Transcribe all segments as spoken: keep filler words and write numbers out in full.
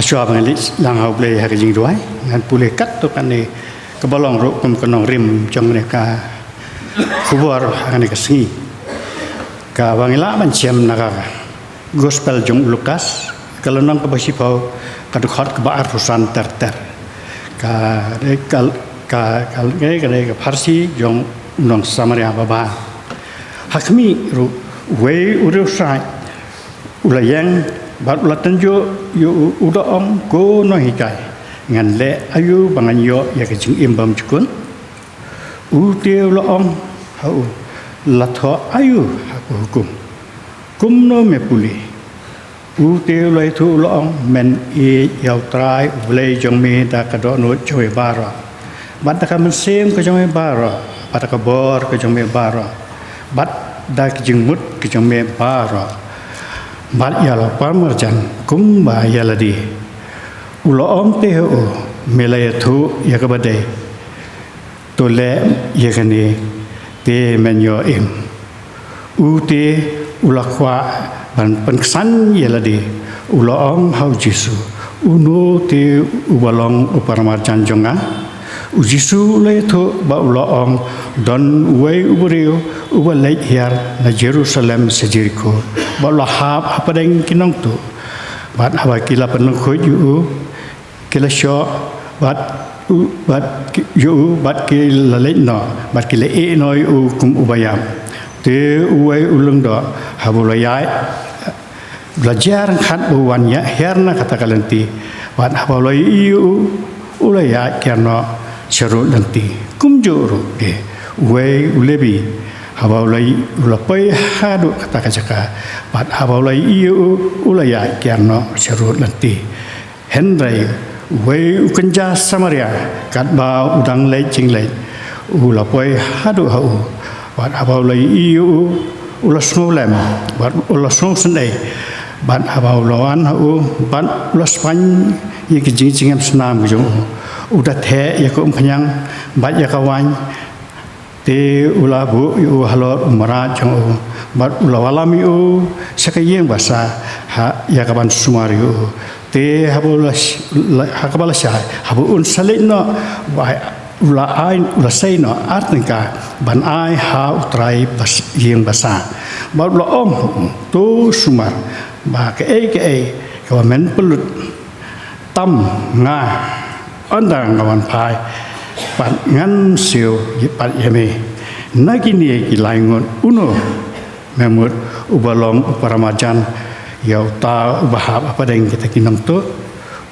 Shuwa ba ngan leit lang ha U Blei ha ka jingduwai, ngan pule katto katne kaba long ruh kum ka nongrim jong kane ka khubor ha kane ka sngi. Kaba ngi lah ban shem na ka Gospel jong u Lukas, ka lynnong kaba shiphew, ka dkhot kaba arphew san ter ter. Ka, ka, ka, ka, ka, ka, ka pharshi jong u nong Samaria babha. Ha khmih ruh, uwei u riewshah u la ïeng bad u la tynjuh ïa u, u da ong, Ko Nonghikai, ngan leh aïu ba ngan ïoh ïa ka jingim bymjukut? U te u la ong ha u, La thoh aïu ha ka hukum? Kumno me pule? U te u la ïathuh u la ong, Men ïeit ïa U Trai U Blei jong me da ka dohnud jong me baroh, bad da ka mynsiem ka jong me baroh, bad da ka bor ka jong me baroh, bad da ka jingmut ka jong me baroh, bad ïa la u paramarjan kumba ïa lade. U la ong te ha u, Me la ïathuh ïa kaba dei. To leh ïa kane te men ïoh im. U te u la kwah ban pynksan ïa lade, u la ong ha u Jisu, Uno te uba long u paramarjan jong nga? U Jisu u la ïathuh bad u la ong, Don uwei u briew uba leit hiar na Jerusalem sha Jerikho, bad u la hap hapdeng ki nongtuh. Bad haba ki la pynlyngkhuh ïa u, ki la shoh bad u, bad ki, ïa u, bad ki la leit noh, bad ki la ïeh noh ïa u kum uba ïap. Te uwei u lyngdoh, haba u la ïaid, u la jia ryngkat ba u wan ïa hiar na kata ka lynti, bad haba u la ïohi ïa u, u la ïaid kiar noh sha rud lynti. Kumjuh ruh de uwei u Lebi, haba u la, u la poi haduh kata ka jaka, bad haba u la ïohi ïa u, u la ïaid kiar noh sha rud lynti. Hynrei uwei u kynja Samaria, katba u dang leit jingleit, u la poi haduh ha u, bad haba u la ïohi ïa u, u la sngewlem, bad u la sngewsynei, bad haba u la wan ha u, bad u la spaiñ ïa ki jingjngem snam ka jong u, u da theh ïa ka umphniang bad ïa ka waiñ. Te u la buh ïa u halor u mrad jong u, bad u la wallam ïa u sha ka ïing basa, ha, ïa kaban sumar ïa u. Te haba u la sh-, la, ha kaba la shai, haba un sa leit noh, u ai, u la ai, u la sei noh ar tyngka ban ai ha u trai bas-, ïing basa. Bad u la ong, To sumar ba kaei kaei kaba men pynlut tam nga, ynda nga wan phai, pat ngan siew ïa, pat ïa me. Na kine ki lai ngut, uno me mut uba long u paramarjan ïa uta uba hap hapdeng kita ki nongtuh?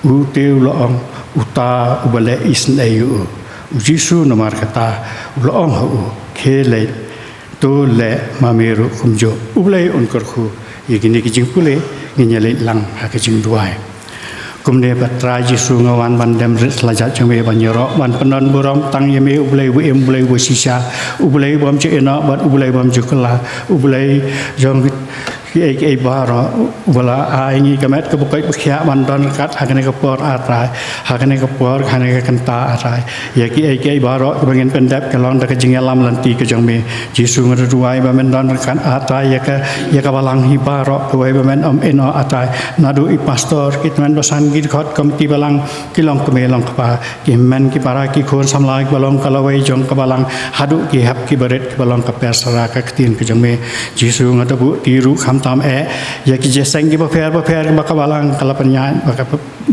U te u la ong, Uta uba leh isynei ïa u. U Jisu namar kata u la ong ha u, Khie leit, to leh ma me ruh kumjuh. U Blei un kyrkhu ïa kine ki jingpule. Ngin ïa leit lang ha ka jingduwai. Kumne Trai Jisu, nga wan ban dem rit sha la jait jong me, ban ïaroh ban pyndon burom tang ïa me, U Blei uba im, U Blei uba shisha, U Blei ubym ju ïehnoh bad U Blei ubym ju kylla, U Blei jong kiei kiei baroh, uba la ai ngi ka met kaba koit ba khiah ban don ryngkat ha kane ka por, A Trai, ha kane ka por, ha kane ka kynta, A Trai. Ïa kiei kiei baroh kiba ngin pyndep, ka long da ka jingïalam lynti ka jong me. Jisu, nga da duwai ba men don ryngkat, A Trai, ïa ka, ïa ka balang hi baroh kawei ba men ym ïehnoh, A Trai. Naduh i pastor, ki tymmen basan, ki dkhot komiti balang, ki longkmie longkpa, ki hynmen ki para, ki khun samla kiba long ka lawei jong ka balang, haduh ki hep ki barit kiba long ka pyrsa ka ktien ka jong me. Jisu, nga da buh ti ruh khamtam eh ïa ki jingïaseng kiba pher bapher kiba ka balang ka la pynïaid, ba ka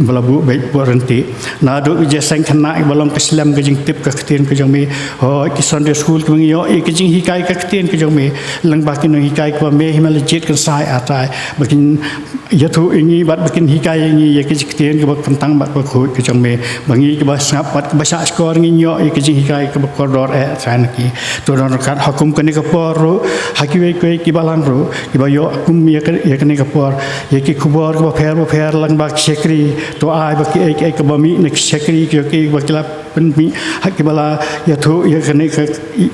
ba la buh beit buh ryntih. Naduh ki jingïaseng khynnah kiba long ka slem ka jingtip ka ktien ka jong me. Hooid, ki Sunday school kiba ngi ïoh ïa ka jinghikai ka ktien ka jong me, lyngba ki nonghikai kiba me hi me la jied kynsai, A Trai, ba kin ïathuh ïa ngi bad ba kin hikai ïa ngi ïa ka ktien kaba kyntang bad kaba khuid ka jong me, ba ngi kiba sngap bad kiba shahshkor ngin ïoh ïa ka jinghikai kaba kordor, eh, A Trai, na ki. To don ryngkat ha kum kane ka por ruh, ha kiwei kiwei ki balang ruh kiba ïoh kum ïa ka, ïa kane ka por, ïa ki khubor kiba pher bapher lyngba ki shakri, to ai ba kiei kiei kiba mih na ki shakri, kiei kiei ba ki la pynmih, ha kiba la ïathuh ïa kane ka,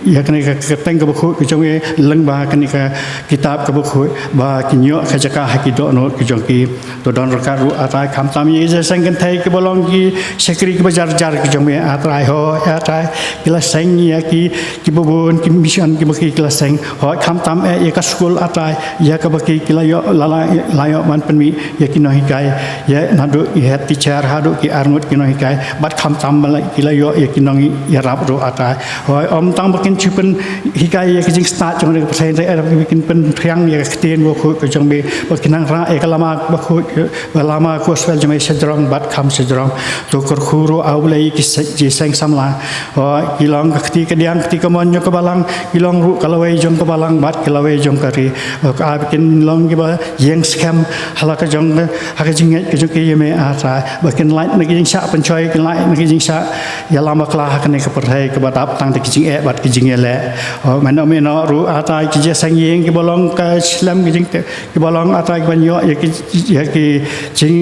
ïa kane ka kyrteng kaba khuid ka jong me lyngba kane ka kitab kaba khuid, ba kin ïoh ka jaka ha ki dohnud ka jong ki. To don ryngkat ruh, A Trai, khamtam ïa ki jingïaseng kynthei kiba long ki shakri kiba jar jar ki jong me, A Trai. Hooid, A Trai, ki la seng ïa ki, kiba bun ki mission kiba ki, ki la seng. Hooid, khamtam eh ïa ka skul, A Trai, ïa kaba ki, ki la ïoh, la, la, la ïoh ban pynmih ïa ki nonghikai, ïa naduh head teacher haduh ki arngut ki nonghikai, bad khamtam ba la, ki la ïoh ïa ki nongïarap ruh Atai. Hooid, ym tang ba kin shu pynhikai ïa ki jingstad jong ka pyrthei, hynrei ba kin pynphriang ïa ka ktien bakhuid ka jong me, ba kin nang rah ïa ka lama bakhuid, ka lama gospel jong me shajrong bad kham shajrong. To kyrkhu ruh A Blei ïa ki se-, jingïaseng samla. Hooid, ki long ka kti kadiang, kti kamon jong ka balang, ki long ruh ka lawei jong ka balang bad ka lawei jong ka ri. Hooid, ba kin long kiba ïeng skhem ha la ka jong, ha ka jingngeit ka jong ki ïa me Atai, ba kin lait na ki jingshah pynshoi, kin lait na ki jingshah ïalam bakla ha kane ka pyrthei kaba dap tang da ki jingeh bad ki jingïaleh. Hooid, men ym ïehnoh ruh Atai ki jingïaseng ïing kiba long ka shlem ki jingteh, kiba long Atai kiban ïoh ïa ki, ïa ki jing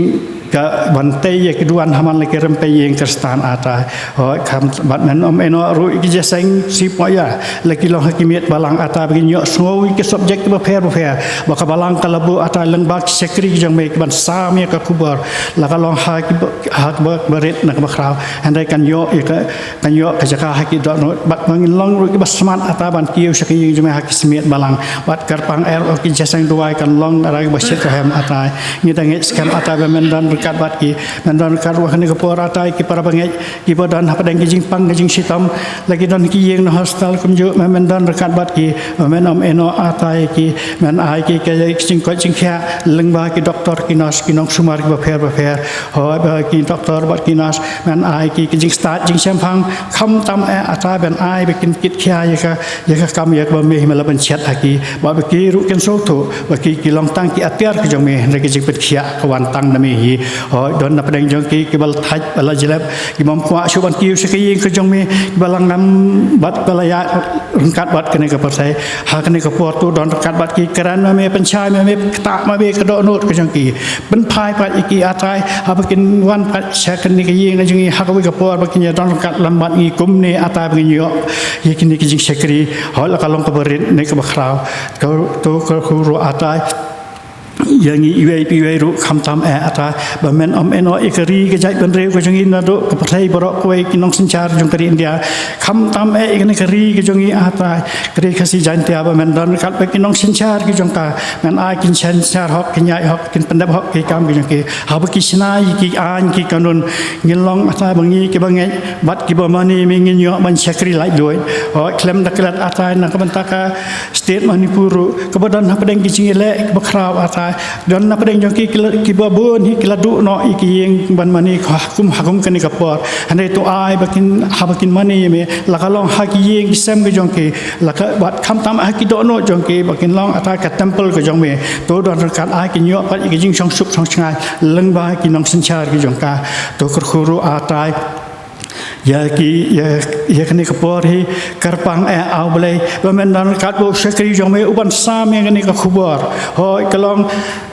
ka ban tei ïa ki duwan ha man la ki rympei ïing Khristan Atai. Hooid, kham, bad men ym ïehnoh ruh ïa ki jingïaseng sipok ïa la ki long ha ki miet balang Atai, ba kin ïohsngew ïa ki subject kiba pher bapher ba ka balang ka la buh Atai, lyngba ki shakri ki jong me kiban sam ïa ka khubor, la ka long ha ki ba, ha kaba, ba rit na kaba khraw, hynrei kan ïoh ïa ka, kan ïoh ka jaka ha ki dohnud, bad ba ngin long ruh kiba smat Atai ban kiew sha ka ïing jong me ha ki smiet balang. Bad kyrpang eh ruh ki jingïaseng duwai kan long Atai kiba shit ka hem Atai. Ngi da ngeit skhem Atai ba men don ryngkat bad ki, men don ryngkat ruh ha kane ka por Atai, ki para bangeit kiba don hapdeng ki jingpang ki jingshitom, la ki don ki ïing na hospital kumjuh, men, men don ryngkat bad ki, men ym ïehnoh Atai ki, men ai ki ka jingkoit jingkhiah lyngba ki doktor, ki nurse, ki nongsumar kiba pher bapher. Hooid, ba ki doktor bad ki nurse, men ai ki ka jingstad jingshemphang, khamtam eh Atai, men ai ba kin kit khia ïa ka, ïa ka kam ïa kaba me hi me la pynshiat ha ki, ba, ba ki ruh kin sngewthuh ba ki, ki long tang ki atiar ka jong me, hynrei ka jingpynkhiah ka wan tang na me hi. Hooid, don napdeng jong ki kiba la thait, ba la jlep, ki bym kwah shuh ban kiew sha ka ïing ka jong me, kiba la ngam bad ba la ïaid ryngkat bad kane ka pyrthei ha kane ka por. To don ryngkat bad ki, kren ma me, pynshai ma me, ktah ma me ka dohnud ka jong ki. Pynphai pat ïa ki Atai, haba kin wan pat sha kane ka ïing ka jong ngi ha kawei ka por, ba kin ïa don ryngkat lem bad ngi kumne Atai, ba ngin ïoh ïa kine ki jingshakri, hooid, la ka long kaba rit ne kaba khraw. Ka, to kyrkhu ruh Atai ïa ngi iwei pa iwei ruh, khamtam eh Atai, ba men ym ïehnoh ïa ka ri ka jaitbynriew ka jong ngi, naduh ka pyrthei baroh kawei, ki nongsynshar jong ka ri India, khamtam eh ïa kane ka ri ka jong ngi Atai, ka ri Khasi Jaiñtia, ba men don ryngkat bad ki nongsynshar ki jong ka, men ai kin synshar hok, kin ïaid hok, kin pyndep hok ki kam ki jong ki, haba ki shna ïa ki aiñ ki kanun, ngin long Atai ba ngi kiba ngeit bad kiba mane me ngin ïoh ban shakri laitluid. Hooid, khlem da klet Atai, na ka bynta ka state Manipur ruh, kaba don hapdeng ki jingïaleh kiba khraw Atai, don napdeng jong ki, ki la, kiba bun hi ki la duh noh ïa ki ïing ban mane ha kum, ha kum kane ka por. Hynrei to ai ba kin, haba kin mane ïa me, la ka long ha ki ïing ki sem ka jong ki, la ka, bad khamtam ha ki dohnud jong ki, ba kin long Atai ka temple ka jong me. To don ryngkat, ai kin ïoh pat ïa ka jingshong suk shong shngaiñ lyngba ki nongsynshar ki jong ka. To kyrkhu ruh Atai ïa ki, ïa, ïa kane ka por hi, kyrpang eh A Blei, ba men don ryngkat bad u shakri jong me uban sam ïa kane ka khubor. Hooid, ka long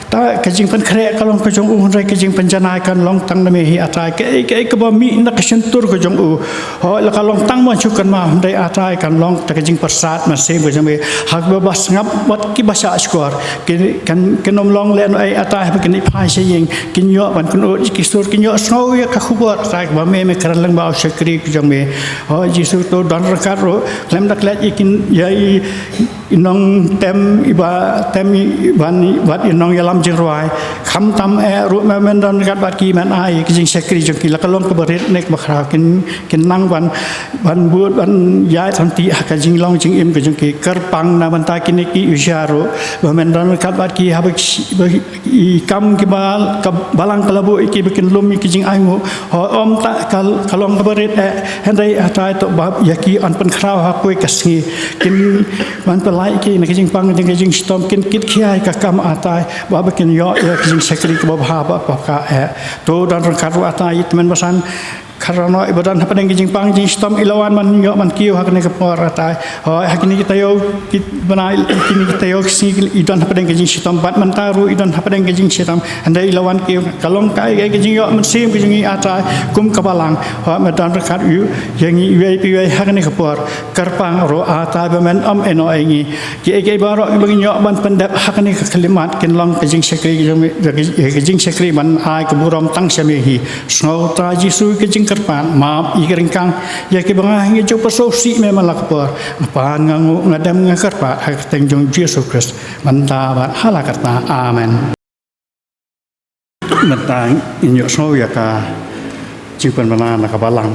ta ka jingpynkhreh ka long ka jong u, hynrei ka jingpynjanai kan long tang na me hi Atai. Kaei kaei kaba mih na ka shyntur ka jong u, hooid, la ka long tang ban shu kynmaw, hynrei Atai kan long ta ka jingpyrsad mynsiem ka jong me ha kiba sngap bad kiba shahshkor. Kin, kan, kin ym long lehnohei Atai haba kin ïaid phai sha ïing, kin ïoh ban kynud ïa ki sur, kin ïohsngew ïa ka khubor Atai kaba me, me kren lyngba u shakri ka jong me. Hooid Jisu, to don ryngkat ruh, khlem da klet ïa kin, ïa i, i nongtem, iba tem, i ban, i, bad i nongïalam jingrwai. Khamtam eh ruh me, men don ryngkat bad ki, men ai ïa ka jingshakri jong ki, la ka long kaba rit ne kaba khraw, kin, kin nang ban, ban bud, ban ïaid ryntih ha ka jinglong jingim ka jong ki. Kyrpang na bynta kine ki usher ruh, ba men don ryngkat bad ki, haba ki, ba i kam kiba ka balang ka la buh ïa ki ba kin lum ïa ki jingainguh. Hooid, ym tang ka, ka long kaba rit eh, hynrei Atai, to ba ïa ki yn pynkhraw ha kawei ka sngi, kin ban pyllait ïa ki na ka jingpang, na ka jingshitom, kin kit khia ïa ka kam Atai, ba, ba kin ïoh ïa ka jingshakri kaba bha bad kaba paka eh. To don ryngkat ruh Atai ïa i tymmen basan, khadar noh iba don hapdeng ka jingpang jingshitom, i la wan ban ïoh ban kiew ha kane ka por Atai. Hooid, ha kine ki taïew ki bnai, kine ki taïew ki sngi, i don hapdeng ka jingshitom, bad mynta ruh i don hapdeng ka jingshitom, hynrei i la wan kiew. Ka long kaei kaei ka jingïoh mynsiem ka jong ngi Atai kum ka balang. Hooid, me don ryngkat ïa ngi iwei pa iwei ha kane ka por. Kyrpang ruh Atai ba men ym ïehnoh ïa ngi. Kiei kiei baroh kiba ngin ïoh ban pyndep ha kane ka khyllipmat, kin long ka jingshakri ka jong me, ka, ka jingshakri ban ai ka burom tang sha me hi. Sngewthuh Jisu ka jingkyrpad, map ïa ka ryngkang ïa kiba nga hi nga ju pyrshah sih me man la ka por. Nga pan, nga nguh, nga dem, nga kyrpad ha ka kyrteng jong Jisu Khrist, mynta bad hala karta. Amen. Mynta ngin ïohsngew ïa ka jingpynbna na ka balang.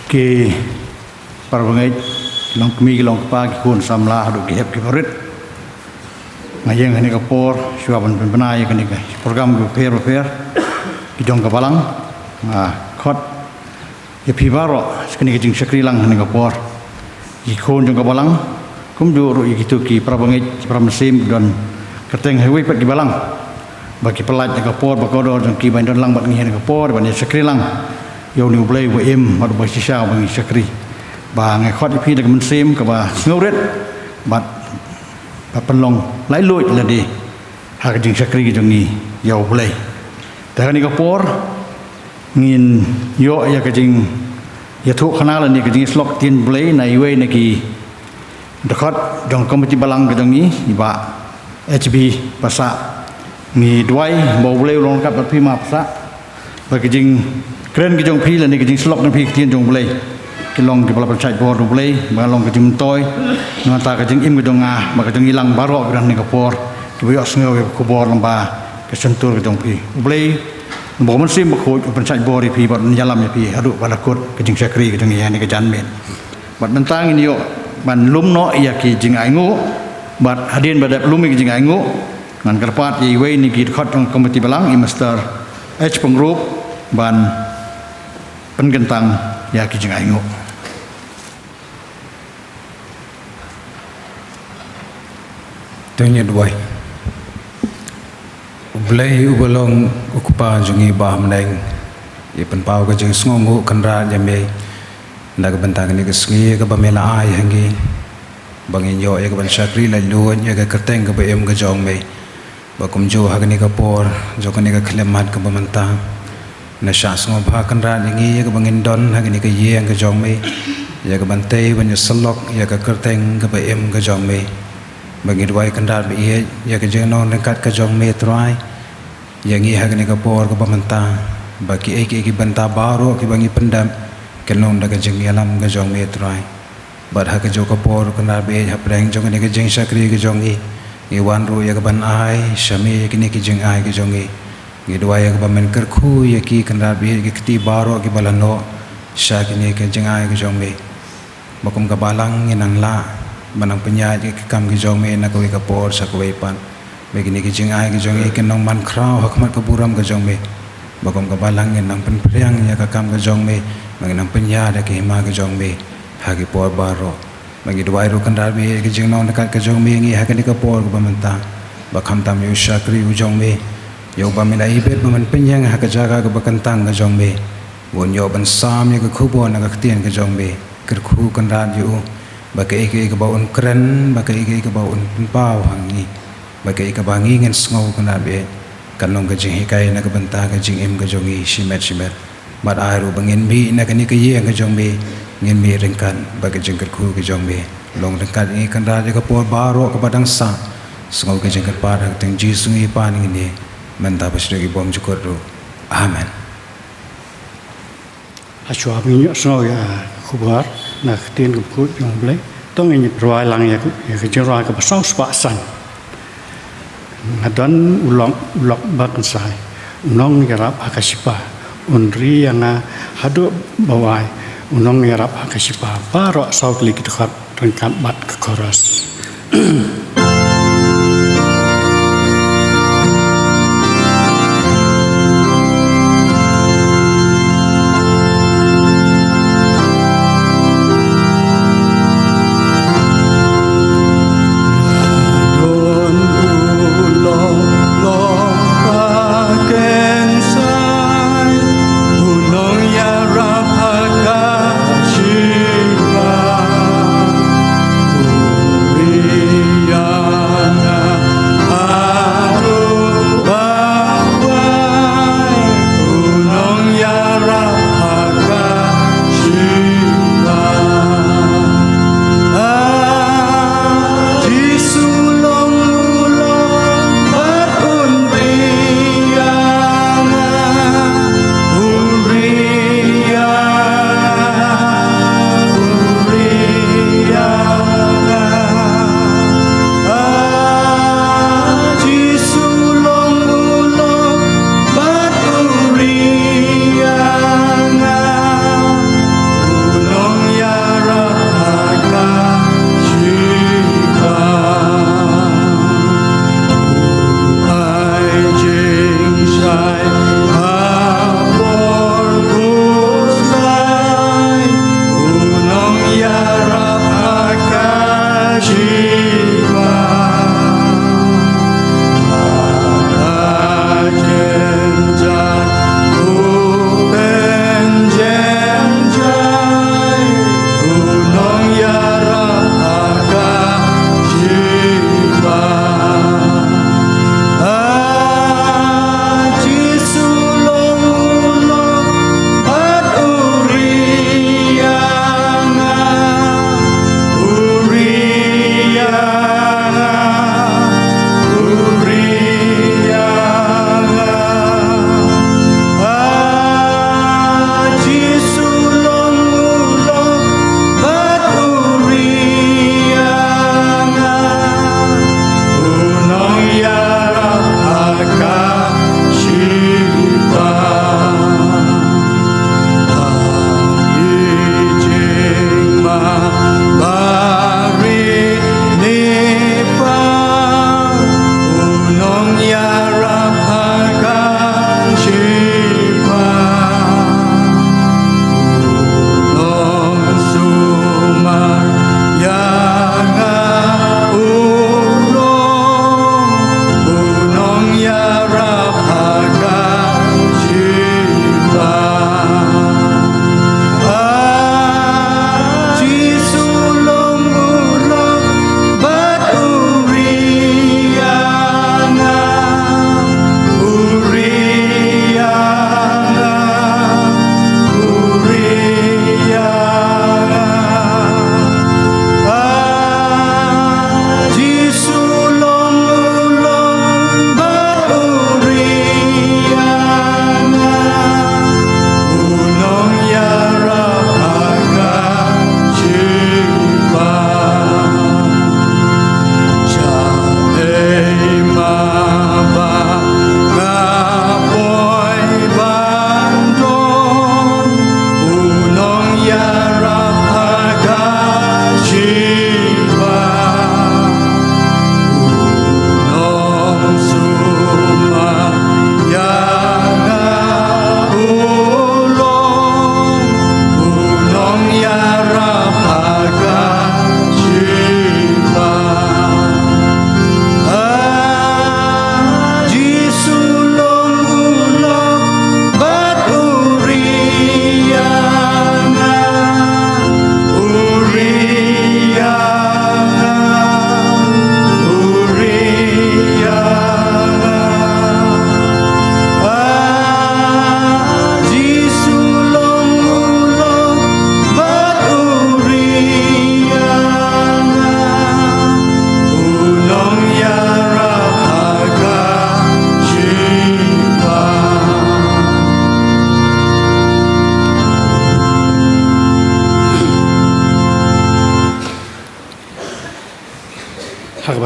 Ki para bangeit, ki long kmie, ki long kpa, ki khun samla haduh ki hep ki barit. Nga ïeng ha kane ka por shuwa ban pynbna ïa kane ka program kiba pher bapher ki jong ka balang. Nga khot ïa phi baroh sha kane ka jingshakri lang ha kane ka por, ïa ki khun jong ka balang, kumjuh ruh ïa kito ki para bangeit, ki para mynsiem ki don kyrteng ha kiwei pat ki balang, ba ki pyllait ïa ka por ba kordor jong ki ban don lang bad ngi ha kane ka por ban ïa shakri lang ïa une U Blei uba im bad uba shisha uba ngi shakri. Ba nga khot ïa phi da ka mynsiem kaba sngewrit bad ba pynlong laitluid lade ha ka jingshakri ka jong ngi ïa U Blei. Te ha kane ka por ngin ïoh ïa ka jingïathuhkhana lane ka jingïasyllok ktien Blei na iwei na ki dkhot jong ka komiti balang ka jong ngi, i Bah H B Passah. Ngi duwai ba U Blei u long ryngkat bad phi, Ma Passah, ba ka jingkren ka jong phi lane ka jingsyllok jong phi ktien jong U Blei ki long kiba la pynshait bor da U Blei, ba long ka jingmyntoi na ka bynta ka jingim ka jong nga bad ka jong ngi lang baroh kiba don ha kane ka por, kiba ïohsngew ïa ka khubor lyngba ka shyntur ka jong phi. U Blei uba U Mynsiem Bakhuid un pynshait bor ïa phi bad un ïalam ïa phi haduh ba la kut ka jingshakri ka jong ngi ha kane ka janmiet. Bad mynta ngin ïoh ban lum noh ïa ki jingainguh, bad hadien ba dep lum ïa ki jingainguh, ngan kyrpad ïa iwei na ki dkhot jong ka komiti balang, i Mister H Pyngrope, ban pynkyntang ïa ki jingainguh. To ngin duwai. U Blei uba long U Kpa jong ngi ba ha bneng, ïa pynpaw ka jingsngewnguh kynrad ïa me na ka bynta kane ka sngi kaba me la ai ha ngi, ba ngin ïoh ïa ka ban shakri laitluid ïa ka kyrteng kaba im ka jong me. Ba kumjuh ha kane ka por jong kane ka khyllipmat kaba mynta, na shah sngewbha kynrad ïa ngi ïa kaba ngin don ha kane ka ïing ka jong me, ïa ka ban tei ban ïasyllok ïa ka kyrteng kaba im ka jong me. Ba ngi duwai kynrad ba ïeit ïa ka jingïalang ryngkat ka jong me Trai ïa ngi ha kane ka por kaba mynta, ba kiei kiei ki bynta baroh kiba ngi pyndep kin long da ka jingïalam ka jong me Trai. Bad ha kajuh ka por kynrad ba ïeit, hapdeng jong kane ka jingshakri ka jong ngi, ngi wan ruh ïa ka ban ai sha me ïa kine ki jingai ka jong ngi. Ngi duwai ïa kaba men kyrkhu ïa ki kynrad ba ïeit, ki kti baroh kiba la noh sha kine ki jingai ka jong me. Ba kum ka balang ngin nang lah ban nang pynïaid ïa ki kam ki jong me na kawei ka por sha kawei pat. Ba kine ki jingai ki jong ngi kin nang man khraw ha khmat ka burom ka jong me. Ba kum ka balang ngin nang pynphriang ïa ka kam ka jong me, ba ngin nang pynïaid ïa ka hima ka jong me ha ki por baroh. Ba ngi duwai ruh kynrad ba ïeit ïa ka jinglong ryngkat ka jong me ïa ngi ha kane ka por kaba mynta. Ba khamtam ïa u shakri u jong me, ïa uba me la ibit ba men pynïeng ha ka jaka kaba kyntang ka jong me, ba un ïoh ban sam ïa ka khubor na ka ktien ka jong me. Kyrkhu kynrad ïa u ba kaei kaei kaba un kren, ba kaei kaei kaba un pynpaw ha ngi, ba kaei kaba ngi ngin sngew kynrad ba ïeit, kan long ka jinghikai na ka bynta ka jingim ka jong ngi shimet shimet. Bad ai ruh ba ngin mih na kane ka ïing ka jong me, ngin mih ryngkat bad ka jingkyrkhu ka jong me. Long ryngkat ïa ngi kynrad ïa ka por baroh kaba dang sah. Sngew ka jingkyrpad ha ka kyrteng Jisu ngi pan ngi ïa, mynta bad shaduh ki bymjukut ruh. Amen. Hashwa ba ngin ïohsngew ïa ka khubor na ka ktien kaba khuid jong U Blei, to ngin ïa rwai lang ïa ka, ïa ka jingrwai kaba sawspah san. Nga don u lok, u lok ba kynsai, u nongïarap ha ka shipa, un ri ïa nga haduh ba wai, u nongïarap ha ka shipa. Baroh saw tylli ki dkhot ryngkat bad ka chorus.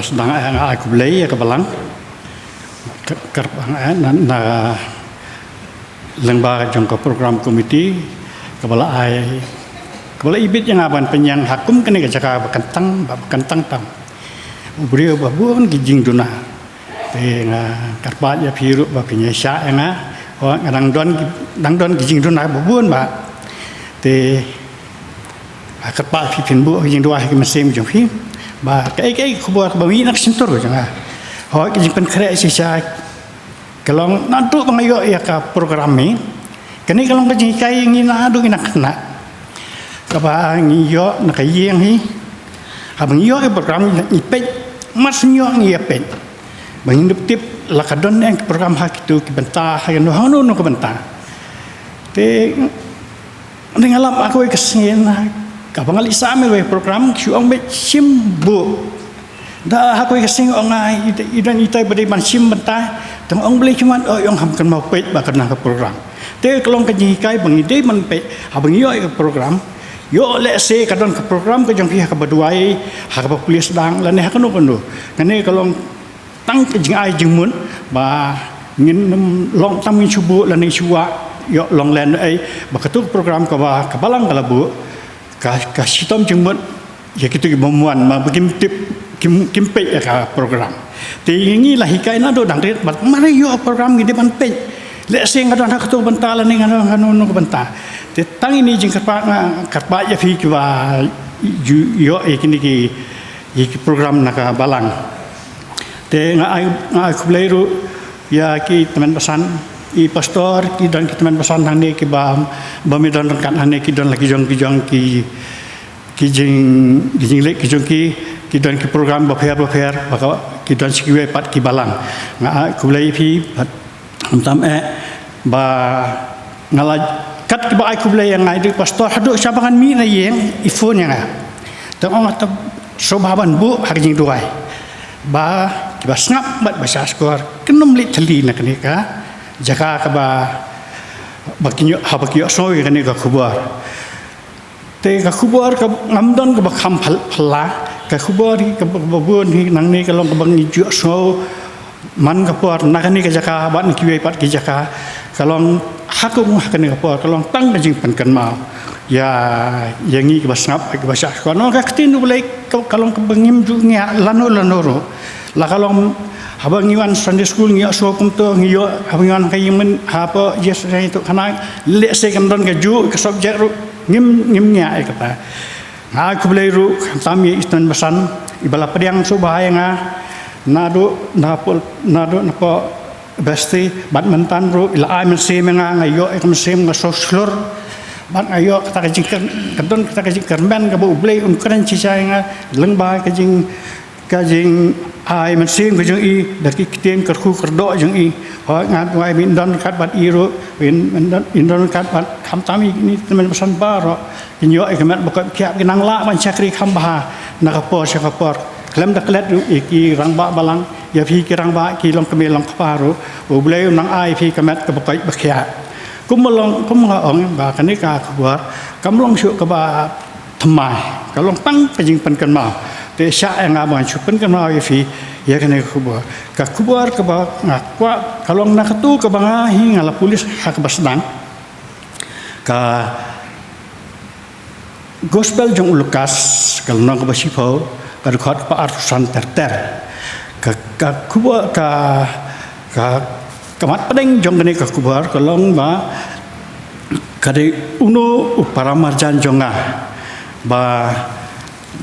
Sdang eh nga ai khublei ïa ka balang. Kyrpang eh na lyngba jong ka program committee kaba la ai, kaba la ibit ïa nga ban pynïeng ha kum kane ka jaka ba kyntang, ba kyntang tam. U briew ba bun ki jingduna. Te nga kyrpad ïa phi ruh ba phin ïa shah ïa nga. Nga dang don, dang don ki jingduna ba bun ba. Te nga kyrpad phi phin buh ki jingduwai ha ki mynsiem jong phi. Ba kaei kaei ka khubor kaba mih na ka shyntur jong nga. Hooid, ki jingpynkhreh shisha ka long naduh ba nga ïoh ïa ka program hi. Kane ka long ka jinghikai ïa ngi naduh ngi nang khynnah. Kaba ngi ïoh na ka ïing hi. Haba ngi ïoh ïa ka program ngi peit, mar shu ïoh ngi ïa peit. Ba ngim tip la ka don ïa ka program ha kito ki bynta, ha kano kano ka bynta. Te nga lap ha kawei ka sngi na kaba nga leit sah ïa kawei ka program, ki ong beit shim buh. Da ha kawei ka sngi ong nga i don itai ba dei ban shim bynta. Tang ong Blei ki mat, ong ham kynmaw peit ba ka don ka program. Te ka long ka jinghikai ba ngi dei ban peit haba ngi ïoh ïa ka program. Ïoh lehse ka don ka program ka jong phi ha kaba duwai, ha kaba pule sdang lane ha kano kano. Kane ka long tang ka jingai jingmut ba ngin ym long tam ngin shu buh lane shu wah ïoh long lehnohei ba kato ka program kaba ka balang ka la buh ka, ka shitom jingmut ïa kito kiba mon, ma ba kim tip, kim, kim peit ïa ka program. Te ïa ngi la hikai naduh dang rit bad mar ïoh program ngi dei ban peit. Lehse nga don ha kato ka bynta lane nga don ha kano kano ka bynta. Te tang ine i jingkyrpad nga kyrpad ïa phi kiba ju ïoh ïa kine ki, ïa ki program na ka balang. Te nga ai, nga ai khublei ruh ïa ki tymmen basan, i pastor, ki don ki tymmen basan hangne kiba, ba me don ryngkat hangne ki don la ki jong ki jong ki, ki jing, ki jingleit ki jong ki, ki don ki program bapher bapher, ba ka, ki don sha kiwei pat ki balang. Nga ai khublei ïa phi, bad khamtam eh ba nga la kat kiba ai khublei ïa nga ïa i pastor haduh shaba ngan mih na ïing i phone ïa nga. Te ong nga te sngewbha ban buh ha ka jingduwai ba kiba sngap bad ba shahshkor kin ym leit thylli na kane ka jaka kaba, ba kin ïoh, haba ki ïohsngew ïa kane ka khubor. Te ka khubor ka ngam don kaba kham phal-, phylla, ka khubor hi kaba, kaba bun hi nangne ka long kaba ngi ju ïohsngew man ka por na kane ka jaka bad na kiwei pat ki jaka, ka long ha kum ha kane ka por ka long tang ka jingpynkynmaw ïa, ïa ngi kiba sngap, kiba shahshkor. Ka ktien U Blei ka, ka long kaba ngim ju ngiah lano lano ruh. La ka long haba ngi wan Sunday school ngi ïohsngew kumto, ngi ïoh, haba ngi wan ka ïing mynta, hapoh Yes Sunday to khana, lehse kam don kajuh ka subject ruh ngim, ngim ngiah ïa kata. Nga ai khublei ruh khamtam ïa i tymmen basan iba la pdiang sngewbha ïa nga naduh, napoh, naduh napoh Besti bad mynta ruh i la ai mynsiem ïa nga, nga ïoh ïa ka mynsiem nga sngewshlur. Bad nga ïoh kata ka jingkyrmen, ka don kata ka jingkyrmen kaba U Blei un kren shisha ïa nga lyngba ka jing, ka jingai mynsiem ka jong i da ki ktien kyrkhu kyrdoh jong i. Hooid, nga duwai ba in don ryngkat bad i ruh, ba in, in don, in don ryngkat bad khamtam ïa kine ki tymmen basan baroh. Kin ïoh ïa ka met ba koit ba khiah, kin nang lah ban shakri kham bha na ka por sha ka por. Khlem da klet ruh ïa ki rangbah balang, ïa phi ki rangbah ki longkmie longkpa ruh, U Blei un nang ai ïa phi ka met kaba koit ba khiah. Kumba long, kumba nga ong ba kane ka khubor kam long shuh kaba thymmai, ka long tang ka jingpynkynmaw. Te shah ïa nga ban shu pynkynmaw ïa phi ïa kane ka khubor. Ka khubor kaba nga kwah ka long na katu kaba nga hi nga la pule ha kaba sdang. Ka Gospel jong u Lukas, ka lynnong kaba shiphew, ka dkhot kaba arphew san ter ter. Ka, ka khubor, ka, ka, ka mat pdeng jong kane ka khubor ka long ba ka dei uno u para marjan jong nga. Ba,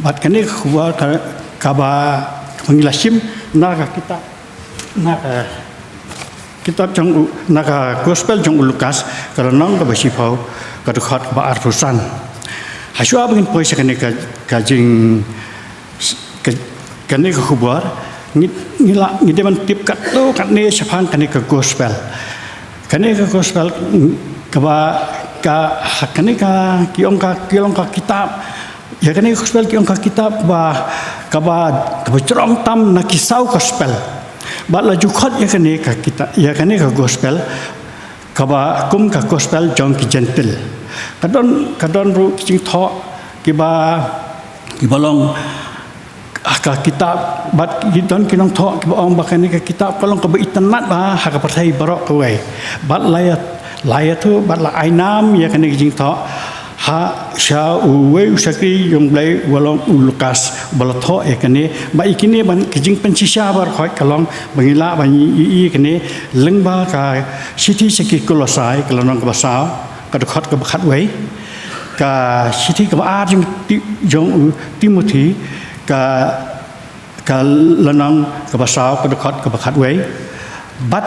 bad kane ka khubor ka, kaba, kaba ngi la shim na ka kitab, na ka kitab jong u, na ka Gospel jong u Lukas, ka lynnong kaba shiphew, ka dkhot kaba arphew san. Hashwa ba ngin poi sha kane ka, ka jing, ka, kane ka khubor, ngi, ngi la, ngi dei ban tip katto katne shaphang kane ka Gospel. Kane ka Gospel, mm, kaba, ka, ha kane ka, ki ong ka, ki long ka kitab, ïa kane ka Gospel ki ong ka kitab kaba, kaba, kaba jrong tam na ki saw Gospel. Bad la ju khot ïa kane ka kitab, ïa kane ka Gospel kaba kum ka Gospel jong ki Jentil. Ka don, ka don ruh ki jingthoh kiba, kiba long Ha ka kitab, bad ki don ki nongthoh kiba ong ba kane ka kitab ka long kaba itynnad bha ha ka pyrthei baroh kawei. Bad la ïa, la ïathuh bad la ai nam ïa kane ka jingthoh ha sha uwei u shakri jong U Blei uba long u Lukas, uba la thoh ïa kane. Bad ïa kine ban, ka jingpynshisha baroh khoit ka long ba ngi lah ban ïohi ïa kane lyngba ka shithi sha ki Kolosai, ka lynnong kaba saw, ka dkhot kaba khatwei, ka shithi kaba ar jong Ti-, jong u Timothi, ka, ka lynnong kaba saw, ka dkhot kaba khatwei, bad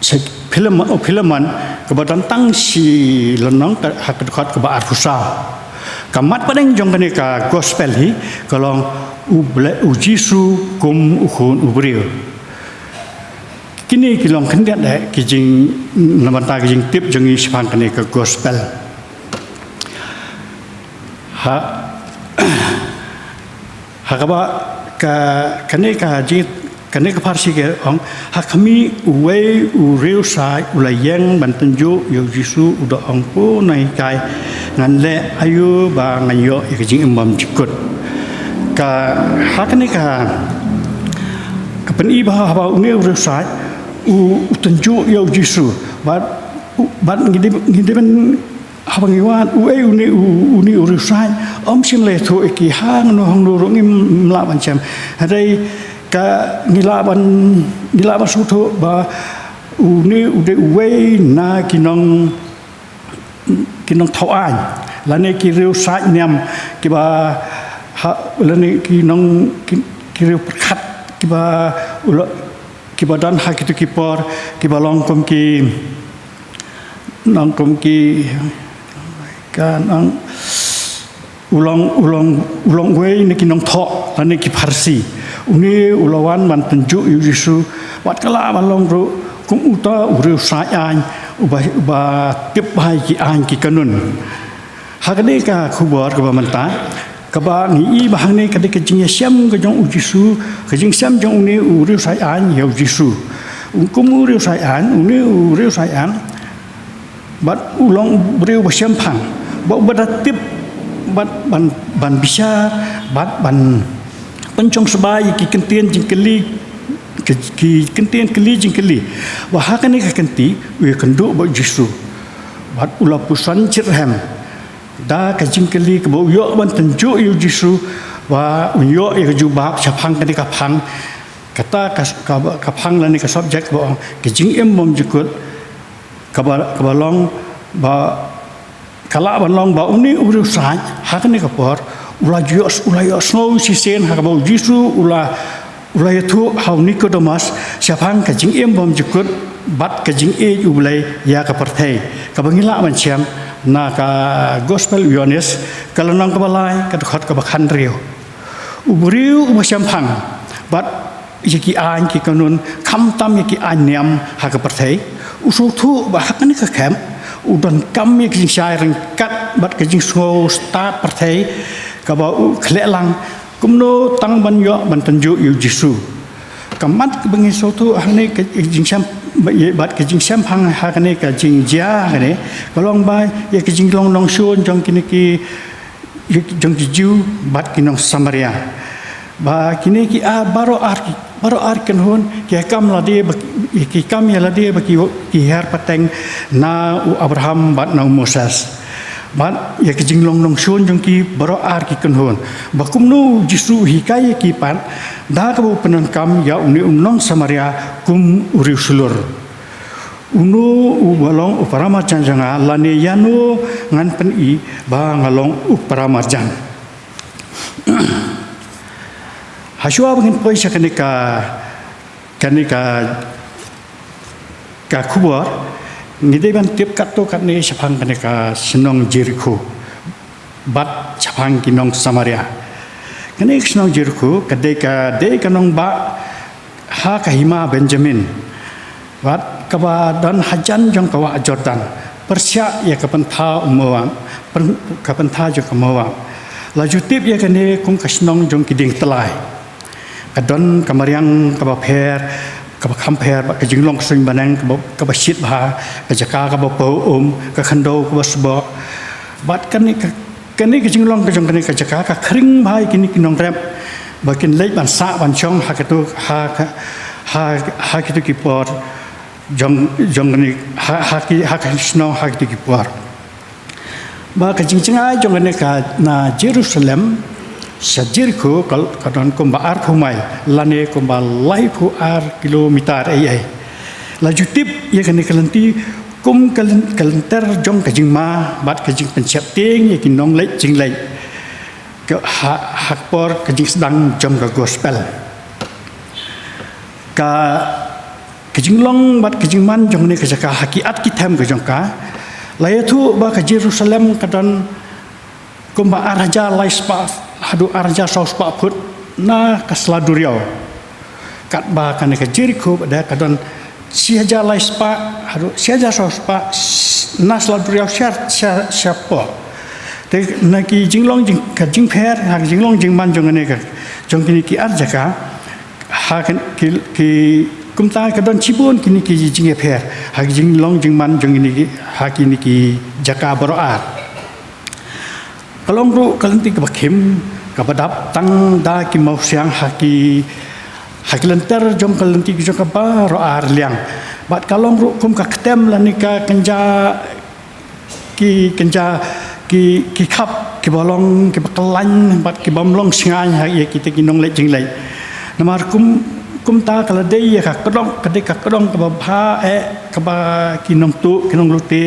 sha Philem-, u Philemon, kaba don tang shi lynnong, ka, ha ka dkhot kaba arphew saw. Ka mat pdeng jong kane ka gospel hi ka long U Blei, U Jisu kum u Khun u briew. Kine ki long khyndiat eh ki jing, na bynta ki jingtip jong ngi shaphang kane ka gospel. Ha, ha kaba ka, kane ka jing, kane ka pharshi ka ong, ha khmih uwei u riewsaid u la ïeng ban tynjuh ïa U Jisu, u da ong, "Ko Nonghikai, ngan leh aïu ba ngan ïoh ïa ka jingim bymjukut?" Ka, ha kane ka, ka pyni ba haba une u riewsaid u, u tynjuh ïa U Jisu, bad, u, bad ngi dei, ngi dei ban, haba ngi wad uei une u, une u riewsaid, ym shym la ïathuh ïa ki hangno hangno ruh, ngim lah ban shem. Hynrei ka, ngi lah ban, ngi lah ban sngewthuh ba une u dei uwei na ki nong, ki nongthaw aiñ, lane ki riewsaid niam, kiba ha, lane ki nong, ki, ki riewpyrkhat, kiba u la, kiba don ha kito ki por, kiba long kum ki, nong kum ki, ka nong, u long, u long, u long uwei na ki nongthoh, lane ki Pharisi. Une u la wan ban tynjuh ïa U Jisu, wat ka lah ban long ruh kum uta u riewsaid aiñ, uba, uba tip bha ïa ki aiñ ki kanun. Ha kane ka khubor kaba mynta, kaba ngi i ba hangne ka dei ka jingïashem ka jong U Jisu, ka jingshem jong une u riewsaid aiñ ïa U Jisu. U kum u riewsaid aiñ, une u riewsaid aiñ, bad u long u briew ba shemphang, ba, uba da tip, bad ban, ban bishar, bad ban pynshong sbai ïa ki kyntien jingkylli, ki, ki kyntien kylli jingkylli. Ba ha kane ka kynti, u ïakynduh bad U Jisu. Bad u la puson shitrhem da ka jingkylli kaba u ïoh ban tynjuh ïa U Jisu, ba un ïoh ïa ka jubab shaphang kane ka phang. Kata ka, ka, ka phang lane ka subject kaba ong ka jingim bymjukut, kaba, kaba long ba, ka lah ban long ba une u riewsaid ha kane ka por u la ju ïoh, u la ïohsngew shisien ha kaba U Jisu u la, u la ïathuh ha u Nikodemus shaphang ka jingim bymjukut bad ka jingïeit U Blei ïa ka pyrthei, kaba ngi lah ban shem na ka Gospel u Ïoannis, ka lynnong kaba lai, ka dkhot kaba khathynriew. U briew uba shemphang bad ïa ki aiñ ki kanun, khamtam ïa ki aiñ niam ha ka pyrthei, u sngewthuh ba ha kane ka kep u donkam ïa ka jingshai ryngkat bad ka jingsngew stad pyrthei kaba u khleh lang, kumno tang ban ïoh ban tynjuh ïa U Jisu. Ka mat kaba ngi sngewthuh hangne ka jingshem, bad ka jingshemphang ha kane ka jingjia hangne, ka long ba ïa ka jinglong nongshun jong kine ki, jong ki Jiw bad ki nong Samaria. Ba kine ki ar, baroh ar ki, baroh ar ki kynhun ki kam lade ba ki, ki kam ïa lade ba ki, ki hiar pateng na u Abraham bad na u Moses. Bad ïa ka jinglong nongshun jong ki baroh ar ki kynhun. Ba kumno U Jisu u hikai ïa ki pat da kaba u pyndonkam ïa une u nong Samaria kum u riewshlur. Uno uba long u paramarjan jong nga, lane ïano ngan pyni ba nga long u paramarjan. Hashwa ba ngin poi sha kane ka, kane ka, ka khubor, ngi dei ban tip katto katne shaphang kane ka shnong Jerikho bad shaphang ki nong Samaria. Kane ka shnong Jerikho ka dei, ka dei ka nongbah ha ka hima Benjamin, bad kaba don hajan jong ka wah Jordan, pyrshah ïa ka pynthor u Moab, pyn-, ka pynthor jong ka Moab. La ju tip ïa kane kum ka shnong jong ki dieng tyllai. Ka don ka mariang kaba pher, kaba kham pher, bad ka jinglong ka suiñ bneng kaba, kaba shit bha, ka jaka kaba paw um, ka khyndew kaba sboh. Bad kane ka, kane ka jinglong ka jong kane ka jaka ka khring bha ïa kine ki nongrep. ba kin leit ban sah ban shong ha kito, ha, ha, ha kito ki por jong, jong kane, ha, ha ki, ha ka shnong ha kito ki por. Ba ka jingjngai jong kane ka na Jerusalem sha Jeriko ka, ka don kumba arphew mail lane kumba laiphew ar kilometer ei ei. La ju tip ïa kane ka lynti kum ka lyn-, ka lynter jong ka jingma bad ka jingpynsheptieng ïa ki nongleit jingleit. Ka ha, ha ka por ka jingsdang jong ka gospel. Ka, ka jinglong bad ka jingman jong kane ka jaka ha ki at ki them ka jong ka. La ïathuh ba ka Jerusalem ka don kumba ar hajar lai spah haduh ar hajar saw spah phut na ka sla duriaw. Katba kane ka Jeriko ba da ka don shi hajar lai spah haduh shi hajar saw spah, s-, na sla duriaw shar, shar, shar po. Te na ki jinglong jing, ka jingpher, ha ka jinglong jingman jong kane ka, jong kine ki ar jaka. Ha ki, ki, ki, kumta ka don shibun kine ki jingïapher ha ki jinglong jingman jong kine ki, ha kine ki jaka baroh ar. Ka long ruh ka lynti kaba khim, kaba dap tang da ki mawsiang ha ki, ha ki lynter jong ka lynti jong ka baroh ar liang. Bad ka long ruh kum ka ktem lane ka kynja, ki kynja, ki, ki khap kiba long kiba khlaiñ bad kibym long shngaiñ ha ïa kita ki nongleit jingleit. Namar kum, kumta ka la dei ïa ka kdong, ka dei ka kdong kaba bha eh kaba ki nongtuh, ki nonglute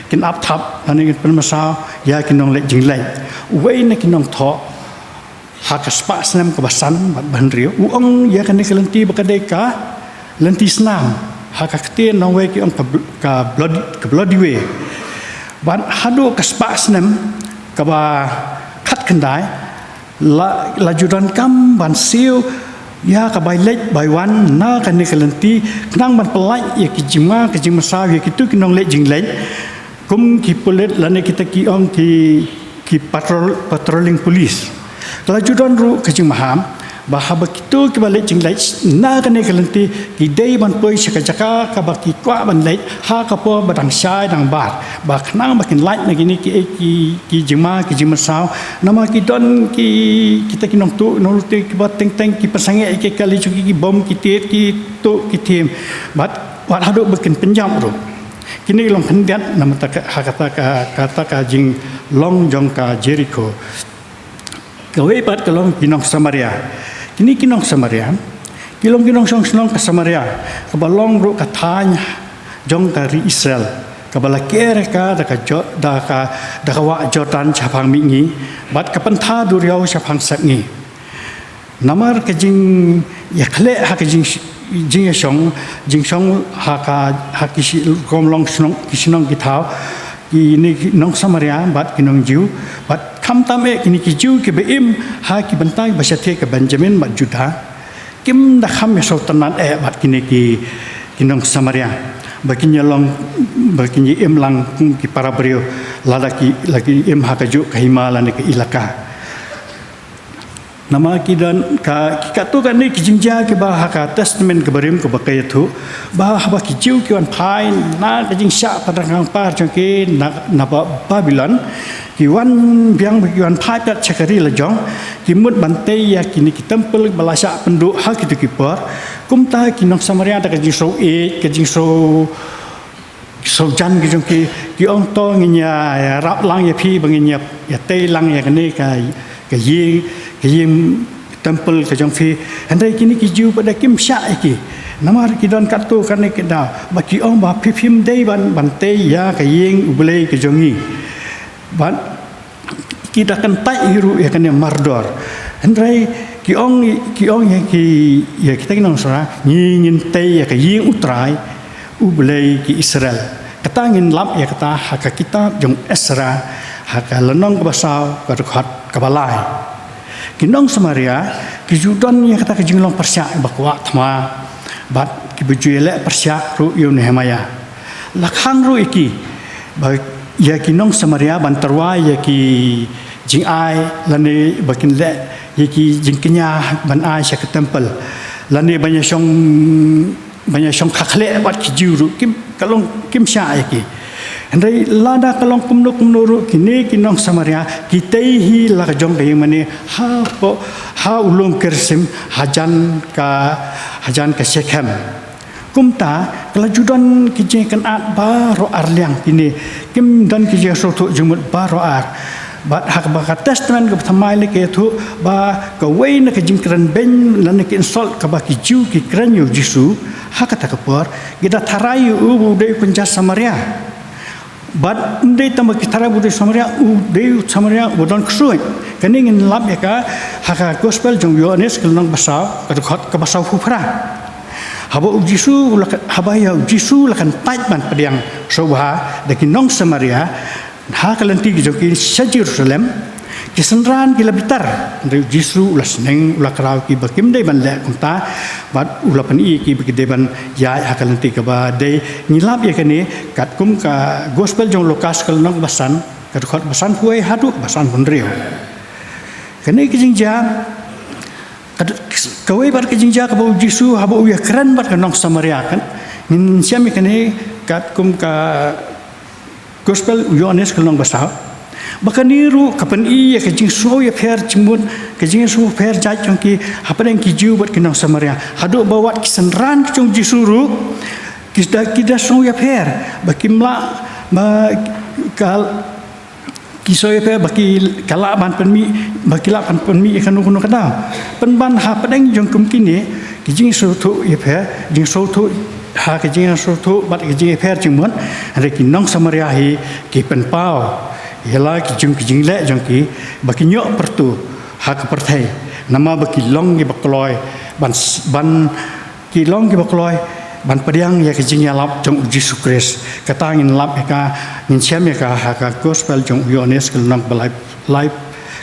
kin ap thap lane kin pynmynsaw ïa ki nongleit jingleit. Uwei na ki nongthoh ha ka spah snem kaba san bad ba hynriew u ong ïa kane ka lynti ba ka dei ka lynti snam ha ka ktien nongwei ki ong ka bl-, ka bloody, ka bloody way. Bad haduh ka spah snem kaba khatkhyndai la, la ju donkam ban siew ïa ka bai leit bai wan na kane ka lynti khnang ban pyllait ïa ki jingma ka jingmynsaw ïa kito ki nongleit jingleit. Kum ki pulit lane kita ki ong ki, ki patrol, patrolling police. Ka la ju don ruh ka jingmaham ba haba kito kiba leit jingleit na kane ka lynti ki dei ban poi sha ka jaka kaba ki kwah ban leit ha ka por ba dang shai dang bar ba khnang ba kin lait na kine ki, ki, ki jingma ki jingmynsaw. Namar ki don ki, kita ki nongtuh nonglute kiba teng teng ki pynsangeh ïa ki kali jong ki, ki bom ki tied ki tuh ki thiem. Bad, bad haduh ba kin pynjam ruh. Kine ki long khyndiat namar kata ka, ha kata ka, kata ka jinglong jong ka Jeriko. Kawei pat ka long ki nong Samaria. Kine ki nong Samaria ki long ki nongshong shnong ka Samaria kaba long ruh ka thaiñ jong ka ri Israel kaba la ker ka da ka Jo-, da ka, da ka wah Jordan shaphang mihngi bad ka pyntha duriaw shaphang sepngi. Namar ka jingïakhleh ha ka jing, jingïashong, jingshong ha ka, ha ki shi, rukom long shnong, ki shnong ki thaw, kine ki nong Samaria bad ki nong Jiw, bad khamtam eh kine ki Jiw kiba im ha ki bynta ba shathie ka Benjamin bad Judah, kim da kham ïasngewtynnad eh bad kine ki, ki nong Samaria ba kin ïalong, ba kin ïa im lang kum ki para briew lada ki, la ki im ha kajuh ka hima lane ka ilaka. Namar ki don ka, ki katto katne ki jingjia kiba ha ka Testament kaba rim kaba ka ïathuh ba haba ki Jiw ki wan phai na ka jingshah pyrshah kangpar jong ki na, na Ba-, Babilon, ki wan biang ba ki wan phai pat sha ka ri la jong, ki mut ban tei ïa kine ki temple ba la shah pynduh ha kito ki por. Kumta ki nong Samaria da ka jingsngew ïeit, ka jingsngew sngewjan ki jong ki, ki ong to ngin ïa, ïa rap lang ïa phi ba ngin ïa, ïa tei lang ïa kane ka, ka ïing, ka ïing temple ka jong phi. Hynrei kine ki Jiw pat da kim shah ïa ki. Namar ki don katto katne ki daw ba ki ong ba phi phim dei ban, ban tei ïa ka ïing U Blei ka jong ngi. Bad ki da kyntait hi ruh ïa kane mardor. Hynrei ki ong, ki ong ïa ki, ïa kita ki nong Samaria, ngi ngin tei ïa ka ïing U Trai U Blei ki Israel. Kata ngin lap ïa kata ha ka kitab jong Esra ha ka lynnong kaba saw ka dkhot kaba lai. Ki nong Samaria ki ju don ïa kata ka jinglong pyrshah ba kwah thma bad kiba ju ïaleh pyrshah ruh ïa u Nehemiah. La khang ruh ïa ki ba ïa ki nong Samaria ban tyrwa ïa ki jingai lane ba kin leh ïa ki jingkñia ban ai sha ka temple lane ban ïashong, ban ïashong khakhleh bad ki Jiw ruh kim, ka long kim shah ïa ki. Hynrei lada ka long kumno kumno ruh, kine ki nong Samaria ki tei hi la ka jong ka ïingmane hapoh, ha u lum Gerisim, hajan ka, hajan ka Shekhem. Kumta ka la ju don ki jingkynad baroh arliang kine, kim don ki jingsngewthuh jingmut baroh ar. Bad ha kaba ka Testament kaba thymmai lei ka ïathuh ba kawei na ka jingkren beiñ lane ka insult kaba ki Jiw ki kren ïa u Jisu ha kata ka por, ki da tharai ïa u ba u dei u kynja Samaria. Bad ym dei tang ba ki tharai ba u dei Samaria, u dei u Samaria uba don ksuid. Kane ngin lap ïa ka ha ka Gospel jong u Ïoannis ka lynnong ba saw, ka dkhot kaba sawphew phra. Haba u Jisu u la ka, haba ïa u Jisu la kyntait ban pdiang sngewbha da ki nong Samaria ha ka lynti ka jong ki sha Jerusalem, ki synran ki la bitar. Hynrei u Jisu u la sneng, u la kraw ïa ki ba kim dei ban leh kumta, bad u la pyni ïa ki ba ki dei ban ïaid ha ka lynti kaba dei. Ngi lap ïa kane katkum ka Gospel jong u Lukas ka lynnong ba san, ka dkhot ba sanphew wei haduh ba sanphew hynriew. Kane ka jingjia, ka, kawei pat ka jingjia kaba u Jisu haba u ïakren bad ka nong Samaria kan. Ngin shem ïa kane katkum ka Gospel u Ïoannis ka lynnong ba saw. Ba kane ruh ka pyni ïa ka jingsngewïapher jingmut, ka jingsngewïapher jait jong ki hapdeng ki Jiw bad ki nong Samaria. Haduh ba wat ki synran ki jong u Jisu ruh ki da, ki da sngew ïapher ba kim lah, ba ka, ki sngew ïapher ba ki, ka lah ban pynmih, ba ki lah ban pynmih ïa kano kano ka daw. Pynban hapdeng jong kum kine ki jingsngewthuh ïapher, jingsngewthuh, ha ka jingsngewthuh bad ka jingïapher jingmut, hynrei ki nong Samaria hi ki pynpaw ïa la ki jong ki jingleh jong ki ba kin ïoh pyrto ha ka pyrthei, namar ba ki long kiba kloi ban s-, ban, ki long kiba kloi ban pdiang ïa ka jingïalap jong u Jisu Khrist. Kata ngin lap ïa ka, ngin shem ïa ka ha ka Gospel jong u Ïoannis ka lynnong ba lai, lai,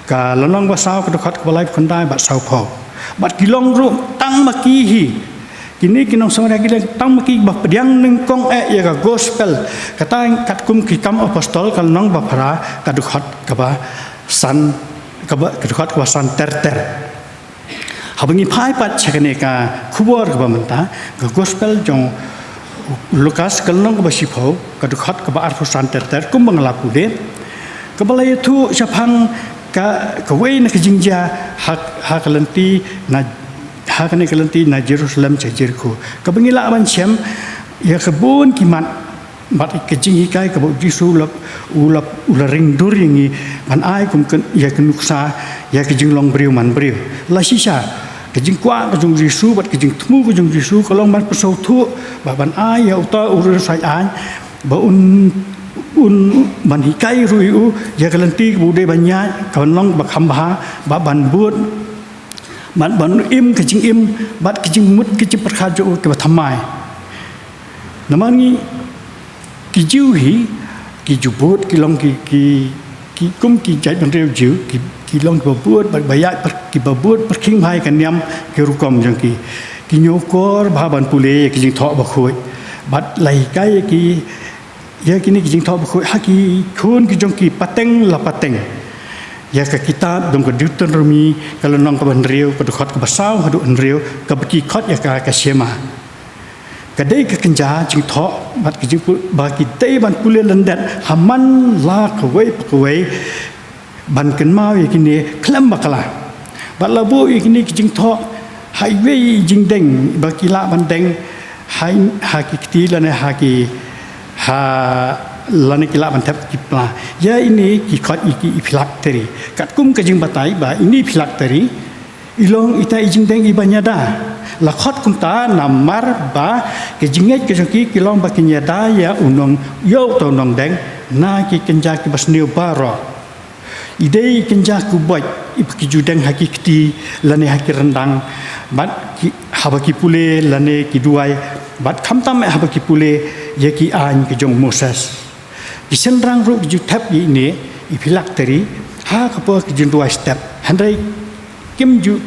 ka lynnong ba saw, ka dkhot kaba laiphew khyndai bad sawphew. Bad ki long ruh tang ma ki hi. Kine ki nong Samaria ki long tang ma ki ba pdiang nyngkong eh ïa ka Gospel. Kata katkum Ki Kam Apostol ka lynnong ba phra, ka dkhot kaba san, kaba, ka dkhot kaba san ter ter. Haba ngi phai pat sha kane ka khubor kaba mynta, ka Gospel jong u Lukas ka lynnong kaba shiphew, ka dkhot kaba arphew san ter ter, kumba nga la pule, kaba la ïathuh shaphang ka, kawei na ka jingjia ha, ha ka lynti na, ha kane ka lynti na Jerusalem sha Jerikho. Kaba ngi lah ban shem ïa ka bun ki mat, bad ka jinghikai kaba u Jisu u la, u la, u la ring dur ïa ngi ban ai kum ka, ïa ka nuksa ïa ka jinglong briew man briew. La shisha ka jingkwah ka jong u Jisu bad ka jingthmu ka jong u Jisu ka long ban pynsngewthuh bad ban ai ïa uta u riewshah aiñ ba un, un ban hikai ruh ïa u ïa ka lynti kaba u dei ban ïaid, ka ban long ba kham bha, ba ban bud, bad ban im ka jingim bad ka jingmut ka jingpyrkhat jong u kaba thymmai. Namar ngi, ki Jiw hi, ki ju bud, ki long ki, ki, ki kum ki jaitbynriew Jiw, ki, ki long kiba bud, bad ba ïaid pyr-, kiba bud pyrkhing bha ïa ka niam ki rukom jong ki. Ki ñiewkor bha ban pule ïa ki jingthoh bakhuid. Bad la hikai ïa ki, ïa kine ki jingthoh bakhuid ha ki khun ki jong ki pateng la pateng. Ïa ka kitab jong ka Deuteronomi ka lynnong kaba hynriew, ka dkhot kaba saw haduh hynriew, kaba ki khot ïa ka, ka Shema. Ka dei ka kynja jingthoh bad ka jingpu-, ba ki dei ban pule lyndet ha man la kawei pa kawei, ban kynmaw ïa kine khlem bakla. Bad la buh ïa kine ki jingthoh ha iwei i jingdeng ba ki lah ban deng ha, ha ki kti lane ha ki, ha, lane ki lah ban thep ki pla. Ïa ine ki khot ïa ki i phylactery. Katkum ka jingbatai ba ine i phylactery i long ita i jingdeng iba ñiada. La khot kumta namar ba ka jingngeit ka jong ki ki long ba ki ñiada ïa u nong, ïa uta u nongdeng na ki kynja kiba sniew baroh. I dei i kynja khuid iba ki ju deng ha ki kti lane ha ki ryndang, bad ki, haba ki pule lane ki duwai, bad khamtam eh haba ki pule ïa ki aiñ ki jong u Moses. Ki shynrang ruh ki ju thep ïa ine i phylactery ha ka por ki jingduwai step. Hynrei kim ju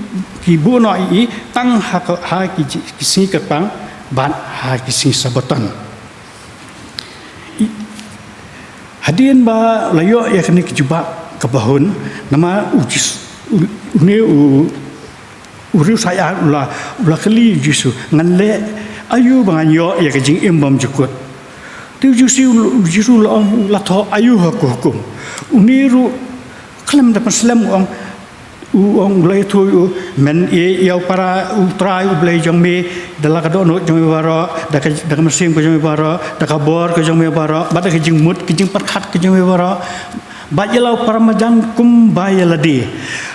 ki buh noh ïa i tang ha ka, ha ki ji-, ki sngi kyrpang bad ha ki sngi Sabbaton. I, hadien ba la ïoh ïa kane ka jubab kaba hun, namar u Jis-, u, une u, u riewshah aiñ u la, u la kylli u Jisu, ngan leh aïu ba ngan ïoh ïa ka jingim bymjukut. Te u Jisu, u Jisu u la ong, u la thoh aïu ha ka hukum. Une ruh khlem da pynslem u ong, u ong, u la ïathuh ïa u, men ïeit ïa u para, u Trai u Blei jong me da la ka dohnud jong me baroh, da ka, da ka mynsiem ka jong me baroh, da ka bor ka jong me baroh, bad da ka jingmut, ka jingpyrkhat ka jong me baroh. Bad ïa la u para marjan kumba ïa lade.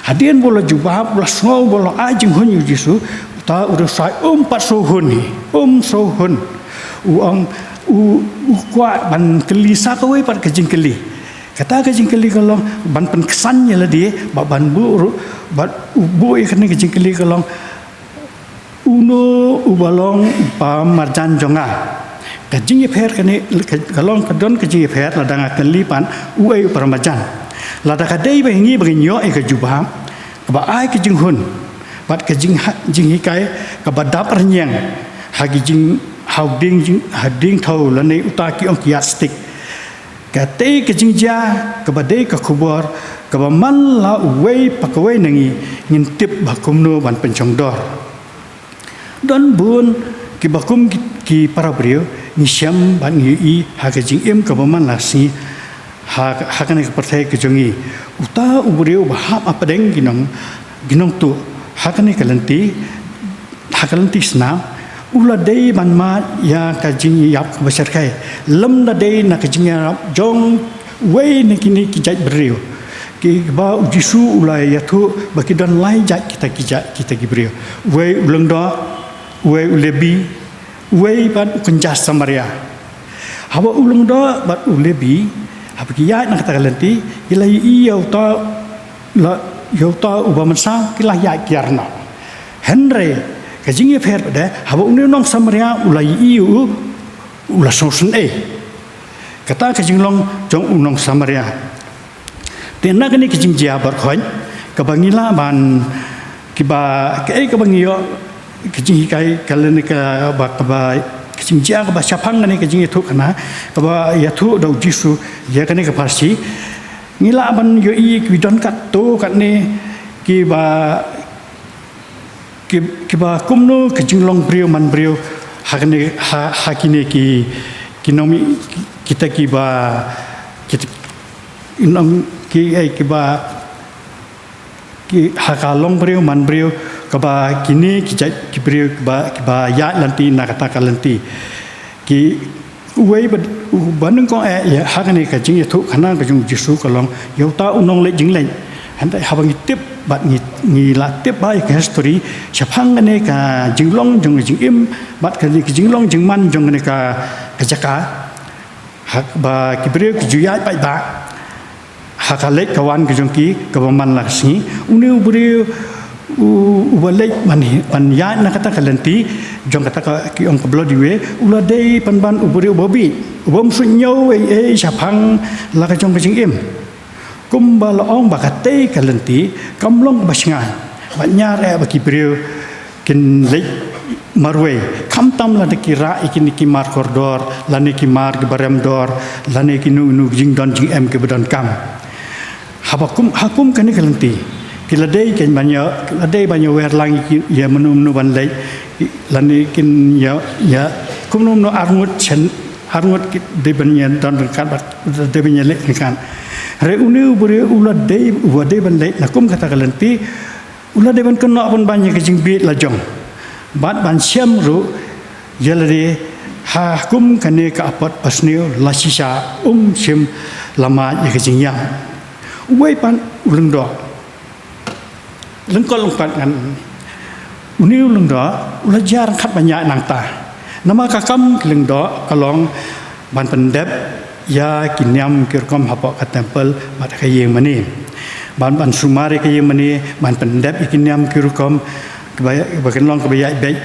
Hadien ba u la jubab, u la sngew ba u la ai jinghun ïa u Jisu, uta u riewshai um pat sngewhun hi, um sngewhun. U ong, u, u kwah ban kylli sa kawei pat ka jingkylli. Kata ka jingkylli ka long ban pynksan ïa lade, bad ban buh ruh, bad u buh ïa kane ka jingkylli ka long, uno uba long u para marjan jong nga. Ka jingïapher kane, ka, ka long ka don ka jingïapher lada nga kylli pat uei u para marjan. Lada ka dei ba ngi ba ngin ïoh ïa ka jubab kaba ai ka jinghun bad ka jingha-, jinghikai kaba dap rynïeng ha ki jing, ha u dieng jing, ha dieng thaw lane uta ki ong ki yardstick. Katei ka jingjia kaba dei ka khubor kaba man la uwei pa kawei na ngi ngin tip ba kumno ban pynshongdor. Don bun kiba kum ki, ki para briew ngi shem bad ngi ïohi ha ka jingim kaba man la sngi ha, ha kane ka pyrthei ka jong ngi. Uta u briew ba hap hapdeng ki nong, ki nongtuh ha kane ka lynti, ha ka lynti snam, u la dei ban mad ïa ka jingïap kaba shyrkhei. Lymda dei na ka jingïarap jong uwei na kine ki jait briew kiba u Jisu u la ïathuh ba ki don lai jait kita ki jait, kita ki briew. Uwei u lyngdoh, uwei u Lebi, uwei pat u kynja Samaria. Haba u lyngdoh bad u Lebi, haba ki ïaid na kata ka lynti, ki la ïohi ïa uta, la, ïa uta uba mynsaw, ki la ïaid kiar noh. Hynrei ka jingïapher pat de, haba une u nong Samaria u la ïohi ïa u, u la sngewsynei. Kata ka jinglong jong u nong Samaria. Te na kane ka jingjia baroh kaba ngi lah ban, kiba, kaei kaba ngi ïoh, ka jinghikai ka lane kaba, kaba, ka jingjia kaba shaphang kane ka jingïathuhkhana kaba ïathuh da u Jisu ïa kane ka pharshi. Ngi lah ban ïohi kiba don katto katne kiba, ki, kiba kumno ka jinglong briew man briew ha kane, ha, ha kine ki, ki nongmih, ki, kita kiba, kita, nong, ki, eh, kiba, ki, ha ka long briew man briew kaba kine ki jait ki briew kiba, kiba ïaid lynti na kata ka lynti. Ki, uwei ba, ba nyngkong eh ïa ha kane ka jingïathuhkhana ka jong u Jisu ka long ïa uta u nongleit jingleit. Hynrei haba ngi tip bad ngi, ngi la tip ba ïa ka histori shaphang kane ka jinglong jong ka jingim bad kane ka jinglong jingman jong kane ka, ka jaka. Haba ki briew ki ju ïaid paidbah ha ka leit ka wan ka jong ki kaba man la ka sngi. Une u briew u, uba leit ban, ban ïaid na kata ka lynti jong kata ka, ki ong ka bloody way, u la dei pynban u briew uba bieit, uba ym suidñiew ei ei shaphang la ka jong ka jingim. Kumba la ong ba katei ka lynti kam long kaba shngaiñ, ba ñiar eh ba ki briew kin leit marwei, khamtam lada ki rah ïa kine ki mar kordor lane ki mar kiba rem dor lane kino kino ki jingdon jingem kiba donkam. Haba kum, ha kum kane ka lynti ki la dei kein ban ïa, ki la dei ban ïawer lang ïa ki, ïa mano mano ban leit, lane kin ïa, ïa kumno mano arngut shen, arngut ki dei ban ïa don ryngkat bad dei ban ïa leit ryngkat. Hynrei une u briew u la dei, uba dei ban leit na kum kata ka lynti, u la dei ban kynnoh pynban ïa ka jingbieit la jong bad ban shem ruh ïa lade ha kum kane ka apot basniew, la shisha um shym la mad ïa ka jingïap. Uwei pat u lyngdoh, lyngkot lyngpat ngan, une u lyngdoh u la jia ryngkat ban ïaid nangta. Namar ka kam ki lyngdoh ka long ban pyndep ïa ki niam ki rukom hapoh ka temple bad ka ïing mane. Ban, ban sumar ïa ka ïing mane, ban pyndep ïa ki niam ki rukom kiba, kiba kin long kiba ïaid beit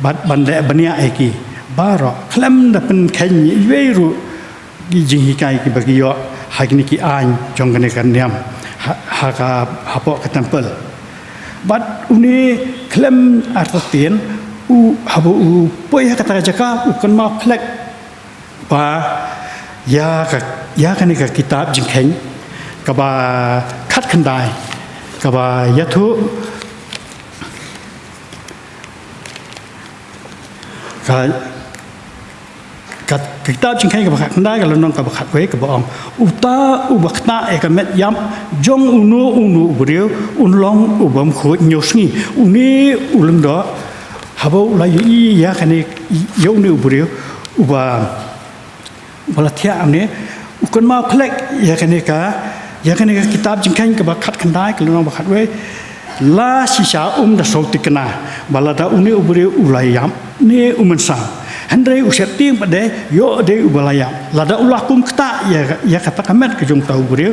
bad ban leh bniah ïa ki baroh khlem da pynkheiñ ïa iwei ruh ki jinghikai kiba ki ïoh ha kine ki aiñ jong kane ka niam ha, ha ka, hapoh ka temple. Bad une khlem artatien u, haba u poi ha kata ka jaka u kynmaw phlek ba ïa ka, ïa kane ka kitab jingkheiñ kaba khatkhyndai kaba ïathuh ka, Ka kitab Jingkheiñ kaba khatkhyndai ka lynnong kaba khatwei kaba ong, uta uba ktah ïa ka met ïap jong uno uno u briew un long u bym khuid hynñiew sngi. Une u lyngdoh haba u la ïohi ïa kane, ïa une u briew uba, uba la thiah, une u kynmaw khlek ïa kane ka, ïa kane ka kitab Jingkheiñ kaba khatkhyndai ka lynnong ba khatwei. La shisha um da sngewthikna ba lada une u briew u la ïap ne u mynsaw, hynrei u sheptieng pat de ïoh dei uba la ïap. Lada u la kum ktah ïa, ïa kata ka met ka jong uta u briew,